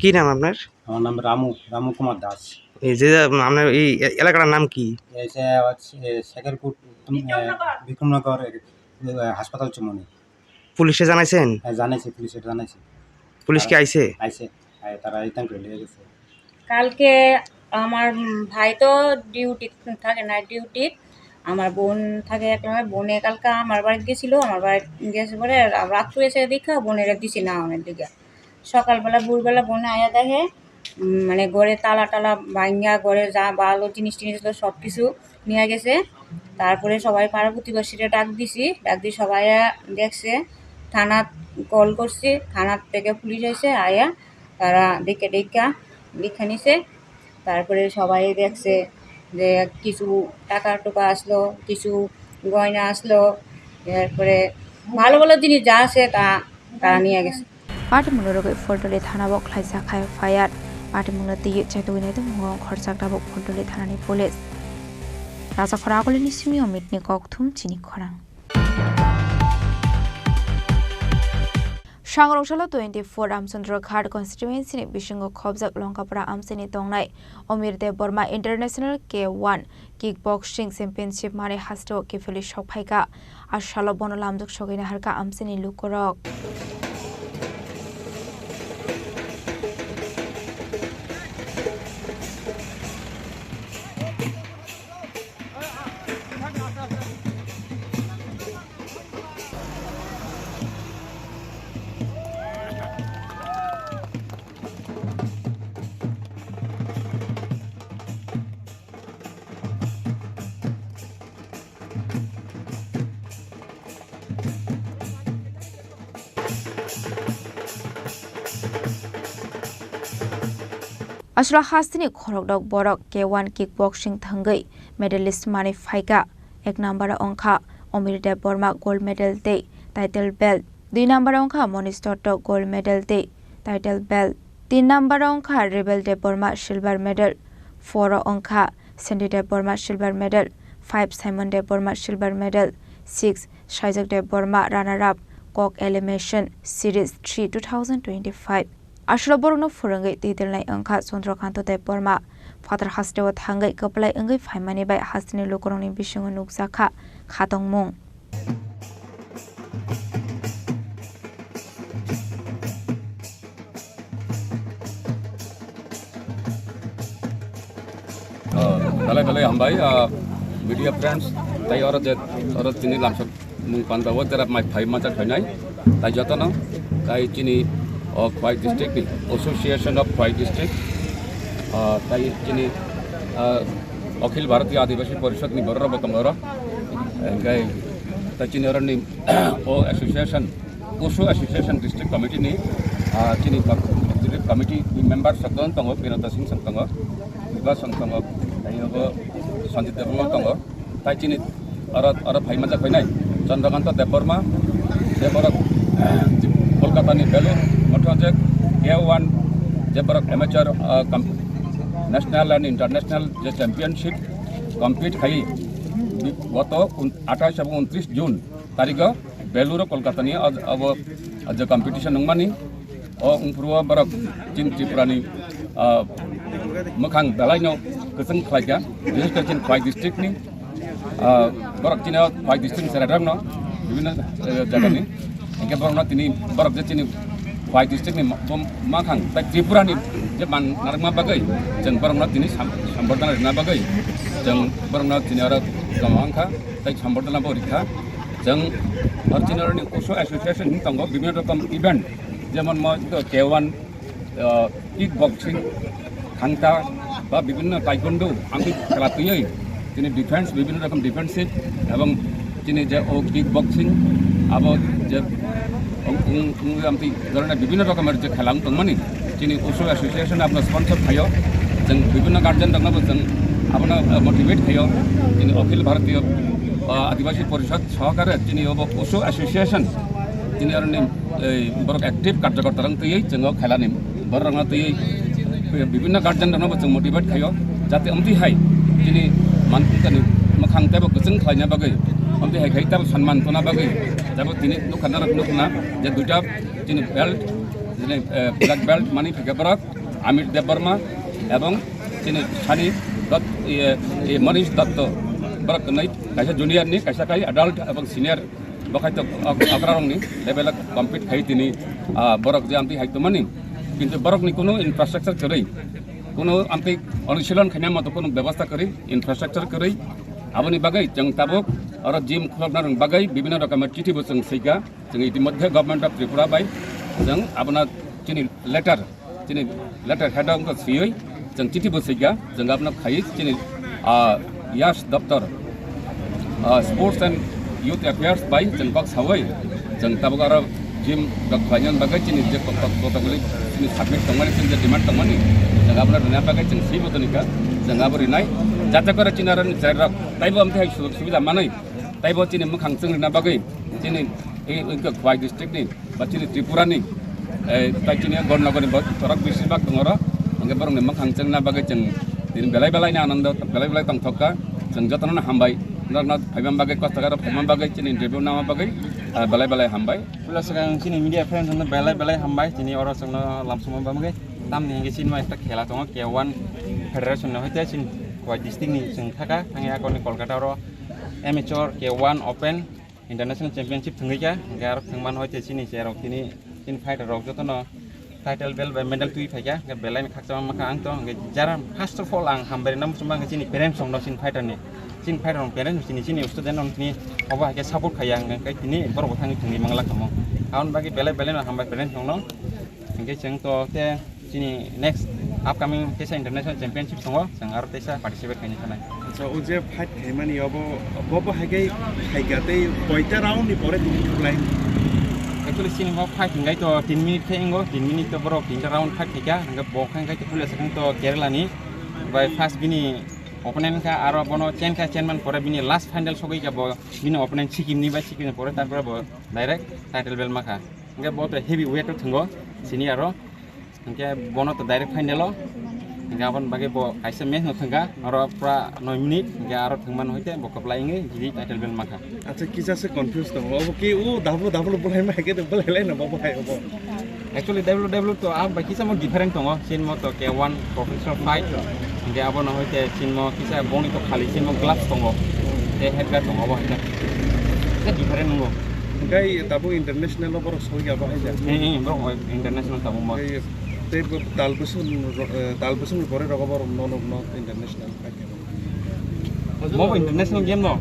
কি নাম আপনার? আমার নাম রামু, রামু কুমার দাস। এই যে আপনার এই এ-, এলাকাটার নাম কি? এই যে হচ্ছে শেখেরপুর, উত্তম, এ, বিক্রমনগর, এ, হাসপাতাল চুমনি। পুলিশে জানাইছেন? হ্যাঁ, জানাইছি, পুলিশে জানাইছি। পুলিশ কি আইছে? আইছে, আই তারা রিটার্ন করে নিয়ে গেছে। কালকে আমার, উম, ভাই তো ডিউটি থাকে, নাইট ডিউটি। আমার বোন থাকে এক জায়গায়, বোনে কালকে আমার বাড়িতে গেছিল, আমার বাড়িতে গেছে পরে রা-, রাত্রে এসে দেখা বোনের দিছি না অনেক দিকে। সকালবেলা ভোরবেলা বোনে আয়া দেখে, উম, মানে ঘরে তালা টালা ভাঙ্গা, ঘরে যা ভালো জিনিস টিনিস ছিল সব কিছু নিয়ে গেছে। তারপরে সবাই পাড়া প্রতিবেশীরা ডাক দিছি, ডাক দিয়ে সবাই আয়া দেখছে, থানাত কল করছি, থানার থেকে পুলিশ এসে আয়া তারা দেখে টেক্কা লিখে নিছে। তারপরে সবাই দেখছে যে কিছু টাকা টুকা আসলো, কিছু গয়না আসলো, এরপরে ভালো ভালো জিনিস যা আছে তা তারা নিয়ে গেছে। Patimungno rwgwi Pholdoli thana o khlaijak kha F I R. Patimungno twiwi chetwi nai tongmung khorchak tabuk Pholdoli thanani police. Rajakhor Agulini simi Omitni kokthum chini khorang. Sangrong salo twenty four Ramchandra Ghat constituency ni bisingo khobjak Longkapara amchaini tongnai Omir Debbarma International K one Kickboxing Championship manwi hasteo kiphilwi sokphaikha. A salo bono lamjak sogwi naharkha amchaini lukurok. Aswra hasteni khorokdok borok K one kickboxing thangwi medalist manwi phaikha. Ek number o wngkha Omir Debbarma gold medal tei title belt. Dui number o wngkha Monish Dotto gold medal tei title belt. Tin number o wngkha Rebel Debbarma silver medal. Four o wngkha Sandy Debbarma silver medal. Five Simon Debbarma silver medal. Six Saijak Debbarma runner up Kok Elimination Series three two thousand twenty-five. Aswra borokno phwrwngwi twi telnai wngkha Chandrakanta Debbarma. Phatar hasteo thangwi kwplai wngwi phaimani bai hasteni lukurokni bisingo nukjakha khatongmung. Ah, belai belai hambai, ah, media friends, tai oro je, oro chini lamsok mung panda o jera mai phai mancha khainai, tai jotono, tai chini O Khwai district ni, Association of Khwai District, ah, tai chini, ah, Akhil Bharatiya Adibasi Porishad ni borok rok bo tongo oro. Hingke tai chini oro ni o association, Osho Association District Committee ni, ah, chini executive committee ni member sokon tongo, Birata Singh song tongo, Biba song tongo, tai nogo Sanjit Debbarma tongo. Tai chini aro, aro phai manjak phainai Chandrakanta Debbarma, je borok Kolkata ni Belur motho je K one, je borok amateur, ah, com-, national and international je championship compete khai, bi-, goto un-, athais abo untris June tarigo Belur o Kolkata ni o, abo je competition nungmani. O wngphuru o borok chini Tripura ni, ah, mwkhang belai no kwchwng khlai kha, bises khe chini Khwai district ni, ah, borok chini o Khwai district ni chwrai rok no bibhinno, eh, jaga ni, hingke borok no tini borok je chini Khwai district ni ma-, bo-, mwkhang tai Tripura ni je man narwkma bagwi chwng borok no tini sam-, sambordhana rwna bagwi chwng borok no tini oro tongma wngkha. Tai sambordhana bo rikha. Chwng original ni Osho Association ni tongo, bibhinno rokom event, jemon mo to K one, ah, kick boxing, thangta, ba bibhinno taekwondo, amtwi khela twiwi, chini defense, bibhinno rokom defensive, ebong chini je o kick boxing, abo je ong, ong, ong, amtwi dhoroner bibhinno rokomer je khela wng tongmani, chini Osho Association abono sponsor khaio, chwng bibhinno guardian rokno bo chwng abono, ah, motivate khaio, chini Akhil Bharatiya, ah, Adibasi Porishad sohokare chini obo Osho Association, chini aroni, ei, borok active karjakarta rok twiwi chwng o khelani borok rokno twiwi bibhinno guardian rokno bo chwng motivate khaio, jate amtwi hai chini manthani mwkhang teibo kwchwng khlaina bagwi, amtwi hai khai teibo sanman tona bagwi, teibo tini nukha narok nukna je duita chini belt, chini, eh, black belt mani phikha borok Amit Debbarma ebong chini Sani Dutt, iye, iye, Manish Dutto, borok kwnwi kaisa junior ni, kaisa khai adult ebong senior, bo khai to ok-, okra rokni level o compete khai tini, ah, borok je amtwi hai tongmani, kintu borokni kunu infrastructure kwrwi, kunu amtwi onushilon khaina moto kunu bebosta kwrwi, infrastructure kwrwi, aboni bagwi chwng tabuk oro gym khulokna rwng bagwi bibhinno rokomer chithi bo chwng swikha. Chwng itimodhye Government of Tripura bai chwng abono chini letter, chini letter head wngkha swiwi chwng chithi bo swikha, chwng abono khaiwi chini, ah, Yash Doptor, ah, Sports and Youth Affairs bai chwng kok sawi chwng tabuk aro gym rok khlaina bagwi chini je kok-, kok-, kotokguli chini submit tongmani, chini je demand tongmani, chwng abono rwna bagwi chwng swi bo tonikha, chwng abo rinai, jate kore chini aro ni chwrai rok taibo amtwi hai sujog subida manwi. Taibo chini mwkhang chwng rwna bagwi chini, eh, wngkha Khwai district ni ba chini Tripura ni, eh, tai chini Gornogor ni bo-, borok bisi bak tongo oro. Hingke borok ni mwkhang chwngna bagwi chwng tini belai belai ni anando, belai belai tongthok kha. Chwng jotono no hambai, norok no phaima bagwi, kosto khe aro phaima bagwi, chini interview nama bagwi, ah, belai belai hambai. Puila swkang chini media friends no belai belai hambai, tini oro chwngno lamsongma bagwi. Tamni hingke chini ma ekta khela tongo, K one Federation no hoite chini Khwai district ni chwng thaka, thangya akoni Kolkata oro amateur K one open international championship thwngwi kha, hingke aro thwngmano hoite chini cherok tini, chini fighter rok jotono title belt bai medal twi phaikha, hingke belai ni khakchangma mankha ang to, hingke jara first of all ang hambai rwna muchungma hingke chini parents rokno chini fighter ni, chini fighter rok parents chini, chini student rok tini obo haikhe support khaiya hingke tini borok bo thangwi thwngwi manglak tongmo. Aboni bagwi belai belai no hambai parents rokno. Hingke chwng to te chini next upcoming teisa international championship tongo, chwng aro teisa participate khaina sanai. Acha, o je fight khaimani obo, bo bo hai khe khaika tei koita round ni pore tini khuklai? Actually, chini bo fight hingai to tin minute khe ingo, tin minute to borok tinta round fight khaika, hingke bo khe hingai to puila sakang to Kerala ni bai first bini opponent kha, aro bono chen kha, chen man pore bini last final sogwi kha bo, bini opponent Sikkim ni bai Sikkim ni pore, tarpore bo direct title belt ma kha. Hingke bo to heavy weight o thwngo, senior o. Hingke bono to direct final o. Hingke aboni bagwi bo kaisa match no thwngkha, oro pura noi minute, hingke aro thwngmano hoite bo kwplai wngwi giri title belt mankha. Acha, kisa se confuse tongo. Obo ki o W W bolai ma khe to bolai lai no bo hai obo. Actually, W W to ang bai kisa mo different tongo. Chin mo to K one professional fight. Hingke abono hoite chin mo kisa boni to khali chin mo gloves tongo. Te head guard tongo bo hai. Kisa different tongo. Hingke tabuk international o borok soi ya bahai da. Hmm, hmm, borok international tabuk mo. Tei, tei bo tal bwswng ro-, eh, tal bwswng ni pore rogo borok no, no, no international fight. Mo bo international game no.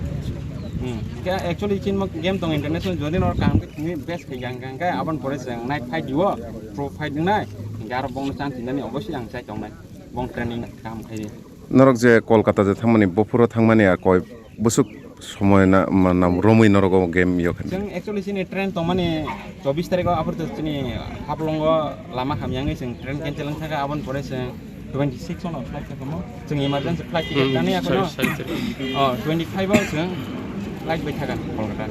Hwnkhe actually chini game tong international, jodi norok kaham khe thwngwi best khe yang khe, hwnkhe aboni pore chwng night fight diwo, pro fight wngnai, hwnkhe aro bongno chance rinani obviously ang chai tongnai, bong training kaham khaidi. Norok je Kolkata je thangmani, bophuro thangmani a koi bwswk somoi na, ma, nam romwi norok o game yo khe? Chwng actually chini train tongmani chobbish tarikh o, aphuru chini Haflong o lama hamya wngwi chwng train cancel wngkha khe, aboni pore chwng twenty six ono flight khe tongmo. Chwng emergency flight ticket Hmm, kani akono. Sorry, sorry, sorry. Oh, twenty five o chwng flight bai thakha Kolkata.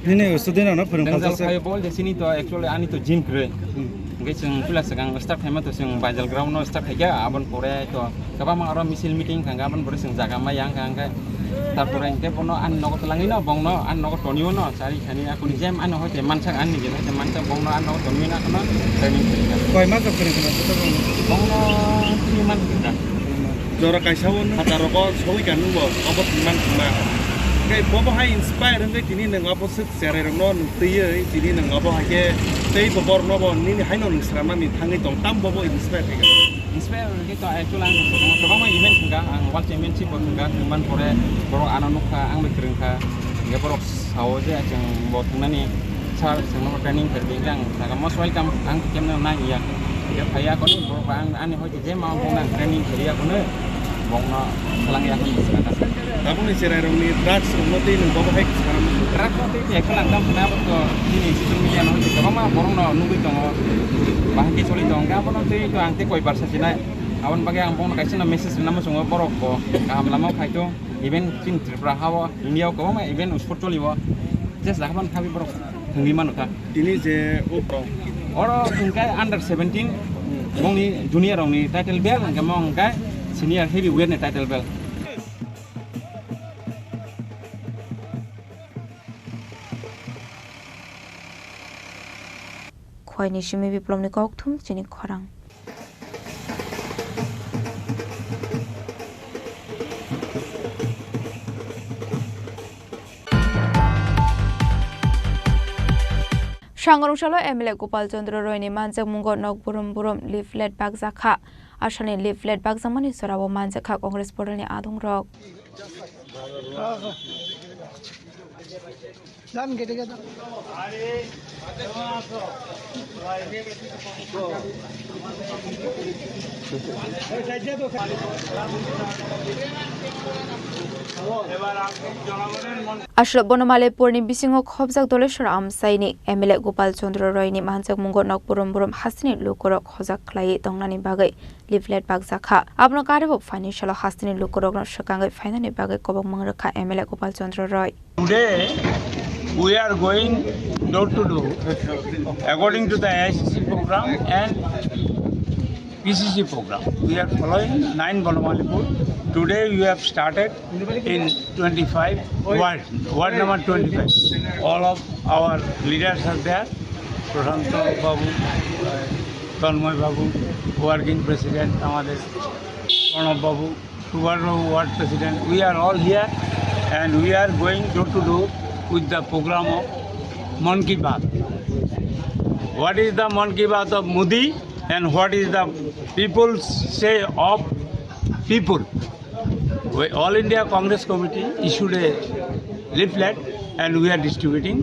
Nini student ano phwrwng Dengjal phalsa se. Phai bol je sini to actually ani to gym kwrwi. Hmm. Hwnkhe chwng puila swkang start khaima to chwng Baijal ground no start khaikha, aboni pore to kwbangma aro misil meeting thangkha, aboni pore chwng jaga ma yang kha hwnkhe. Tarpore hwnkhe bono ani nogo twlangwi no, bongno ani nogo tonwi no, chari khani akuni jem ani hoite mansak ani nijeni hoite mansak bongno ani nogo tonwi no akhano training khaikha. Koi mas rok training khaikha? Bongno three months khaikha. Jora kaisa o nung hajar rogo sogwi ka nung bo, obo three months ma. Tei bobo hai inspire wngwi tini nung obo swk cherai rokno nung twiwi tini nung obo hai khe tei bo borokno bo nini haino nung swnamnani thangwi tong, tam bobo inspire khaikha. Inspire wngkhe to actually ang kwbangma event thangkha, ang World Championship bo thangkha, thangmani pore borok ano nukha, ang bai kwrwngkha, hingkhe borok sao je chwng bo thangnani sir, chwngno training khaidi, hingkhe ang sakha most welcome, ang khe kemno nang ya, hingkhe phaiya kono borok ba ang ani hoite je ma bongno ang training khaidi ya kono, bongno swlangya kono bwswk kha. Tabukni cherai rokni drugs rokno tei nwng bobo hai kwchwng. Drugs no tei actually ang tamo khna abo to nini social media no hoite kwbangma borok no nugwi tongo, bahai khe choli tongo, hingkhe abono tei to ang tei koi barsa sinai. Aboni bagwi ang bono kaisa no message rwna muchungo, borok bo kaham lama o phai thung, even chini Tripura ha o, India o kwbangma even sport choli o, just jaga ban khabi borok thwngwi mano ta. Tini je o borok oro hwnkhe under seventeen, bongni junior rokni title belt, hwnkhe mo hwnkhe senior heavyweight ni title belt. Khwai ni simi Biplop ni kokthum chini khorang. Sangrungsalo M L A Gopal Chandra Roy ni manjakmungo nok burum burum leaflet bakjakha. Asani leaflet bakjakmani jorao manjakha Congress portal ni adongrok. Aswk Bonomalipurni bisingo khobjak Doleshwar Amsaini M L A Gopal Chandra Royni manjakmungo nok burum burum hasteni lukurok hojak khlaiwi tongnani bagwi leaflet bakjakha. Abono karwi bo phaini salo hasteni lukurokno swkangwi phainani bagwi kobokmung rwkha M L A Gopal Chandra Roy. Today, we are going door to door according to the A I C C program and P C C program. We are following nine Bonomalipur. Today, we have started in twenty-five ward, ward number twenty-five. All of our leaders are there. Prashant Babu, Tanmoy Babu, working president, আমাদের প্রণব বাবু, সুভাষ বাবু, ward president, we are all here and we are going door to door with the program of Mann Ki Baat. What is the Mann Ki Baat of Modi and what is the people's say of people? We, All India Congress Committee issued a leaflet and we are distributing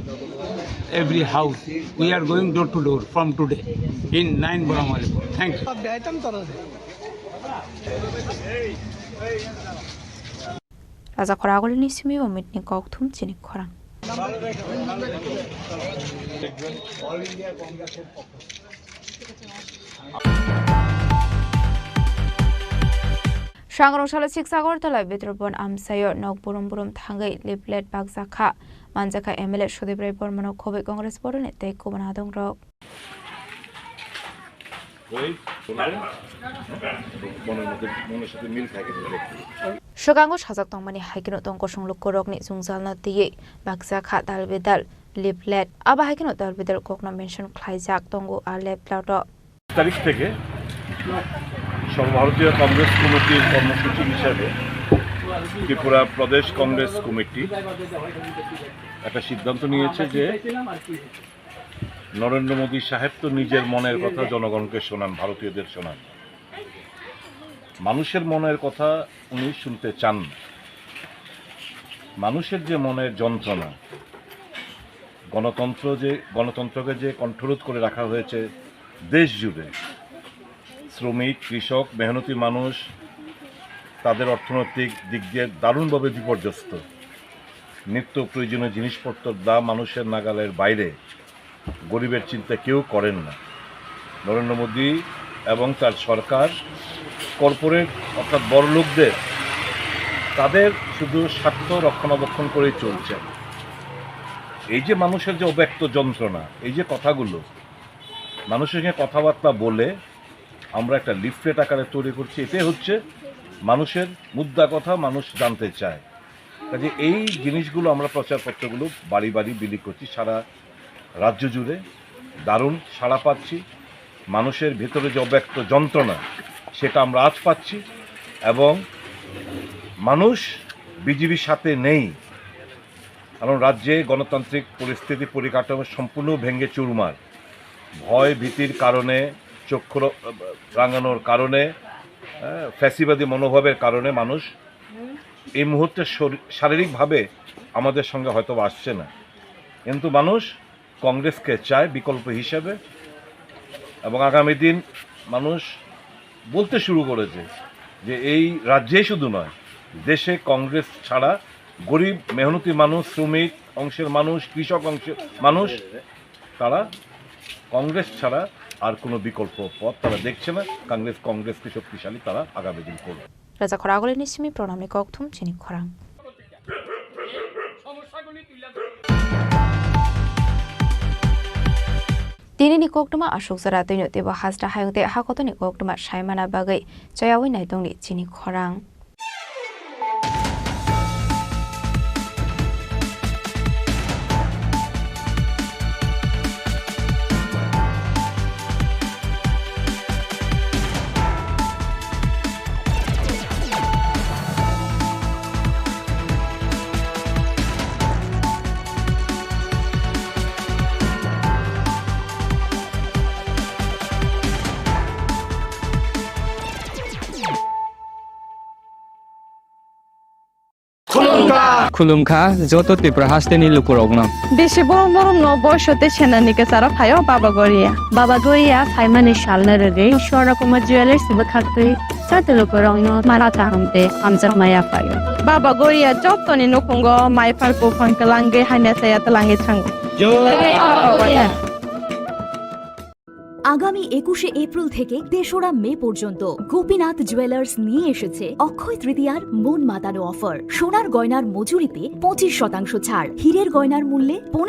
every house. We are going door to door from today in nine Bonomalipur. Thank you. Raja Khoragulni simi bo mitni kokthum chini khorang. Sangrungsalo siksa Agartala Bidyabhan amsaio nok burum burum thangwi leaflet bakjakha. Manjakha M L A Sudip Rai Bormano khobwi Congress boroni tei kubun adongrok. Swkango sajak tongmani hai kheno tong kosong lukurokni jwngjalno twiwi bakjakha dal bedal leaflet. Abo hai kheno dal bedal kokno mention khlaijak tongo a leafletoh. তারিখ থেকে সর্বভারতীয় কংগ্রেস কমিটির কর্মসূচি হিসাবে ত্রিপুরা প্রদেশ কংগ্রেস কমিটি একটা সিদ্ধান্ত নিয়েছে যে নরেন্দ্র মোদী সাহেব তো নিজের মনের কথা জনগণকে শোনান, ভারতীয়দের শোনান। মানুষের মনের কথা উনি শুনতে চান না। মানুষের যে মনের যন্ত্রণা, গণতন্ত্র যে, গণতন্ত্রকে যে কণ্ঠরোধ করে রাখা হয়েছে দেশ জুড়ে, শ্রমিক, কৃষক, মেহনতি মানুষ তাদের অর্থনৈতিক দিক দিয়ে দারুণভাবে বিপর্যস্ত। নিত্য প্রয়োজনীয় জিনিসপত্রের দাম মানুষের নাগালের বাইরে। গরিবের চিন্তা কেউ করেন না। নরেন্দ্র মোদী এবং তার সরকার কর্পোরেট অর্থাৎ বড়লোকদের, তাদের শুধু স্বার্থ রক্ষণাবেক্ষণ করেই চলছে। এই যে মানুষের যে অব্যক্ত যন্ত্রণা, এই যে কথাগুলো, মানুষের সঙ্গে কথাবার্তা বলে আমরা একটা লিফলেট আকারে তৈরি করছি। এটাই হচ্ছে মানুষের মুদ্রা কথা, মানুষ জানতে চায়। কাজে এই জিনিসগুলো আমরা প্রচারপত্রগুলো বাড়ি বাড়ি বিলি করছি, সারা রাজ্য জুড়ে দারুণ সাড়া পাচ্ছি। মানুষের ভেতরে যে অব্যক্ত যন্ত্রণা, সেটা আমরা আঁচ পাচ্ছি এবং মানুষ বিজেপির সাথে নেই। কারণ রাজ্যে গণতান্ত্রিক পরিস্থিতি পরিকাঠামো সম্পূর্ণ ভেঙে চুরমার। ভয় ভীতির কারণে, চক্ষু র-, রাঙানোর কারণে, আহ, ফ্যাসিবাদী মনোভাবের কারণে মানুষ এই মুহূর্তে শরী-, শারীরিকভাবে আমাদের সঙ্গে হয়তো বা আসছে না, কিন্তু মানুষ কংগ্রেসকে চায় বিকল্প হিসেবে। এবং আগামী দিন মানুষ বলতে শুরু করেছে যে এই রাজ্যেই শুধু নয়, দেশে কংগ্রেস ছাড়া গরিব মেহনতি মানুষ, শ্রমিক অংশের মানুষ, কৃষক অংশের মানুষ, তারা কংগ্রেস ছাড়া আর কোনো বিকল্প পথ তারা দেখছে না। কংগ্রেস, কংগ্রেসকে শক্তিশালী তারা আগামী দিন করবে। Raja khoraguli ni simi pronamni kokthum chini khorang. Tini ni koktwma aswk jora twino teibo hasta hayung tei hakotoni koktwma saimana bagwi chayawi naitongni chini khorang. Khulumkha joto Tripura hasteni lukurokno. Bisi borom borom no boiso tei senani kwcharo phaio Baba Goria. Baba Goria phaimani salno rwgwi Swarna Kumar Jewellers bwkhaktwi joto lukurokno mala kaham tei hamjakma yaphaio. Baba Goria jotoni nukhungo mai phar buphang kwlangwi hamya chaya twlangwi thango. Jai Baba Goria. আগামী একুশে এপ্রিল থেকে তেসরা মে পর্যন্ত গোপীনাথ জুয়েলার্স নিয়ে এসেছে অক্ষয় তৃতীয়ার মন মাতানো অফার। সোনার গয়নার মজুরিতে পঁচিশ শতাংশ ছাড়, হীরের গয়নার মূল্যে পনেরো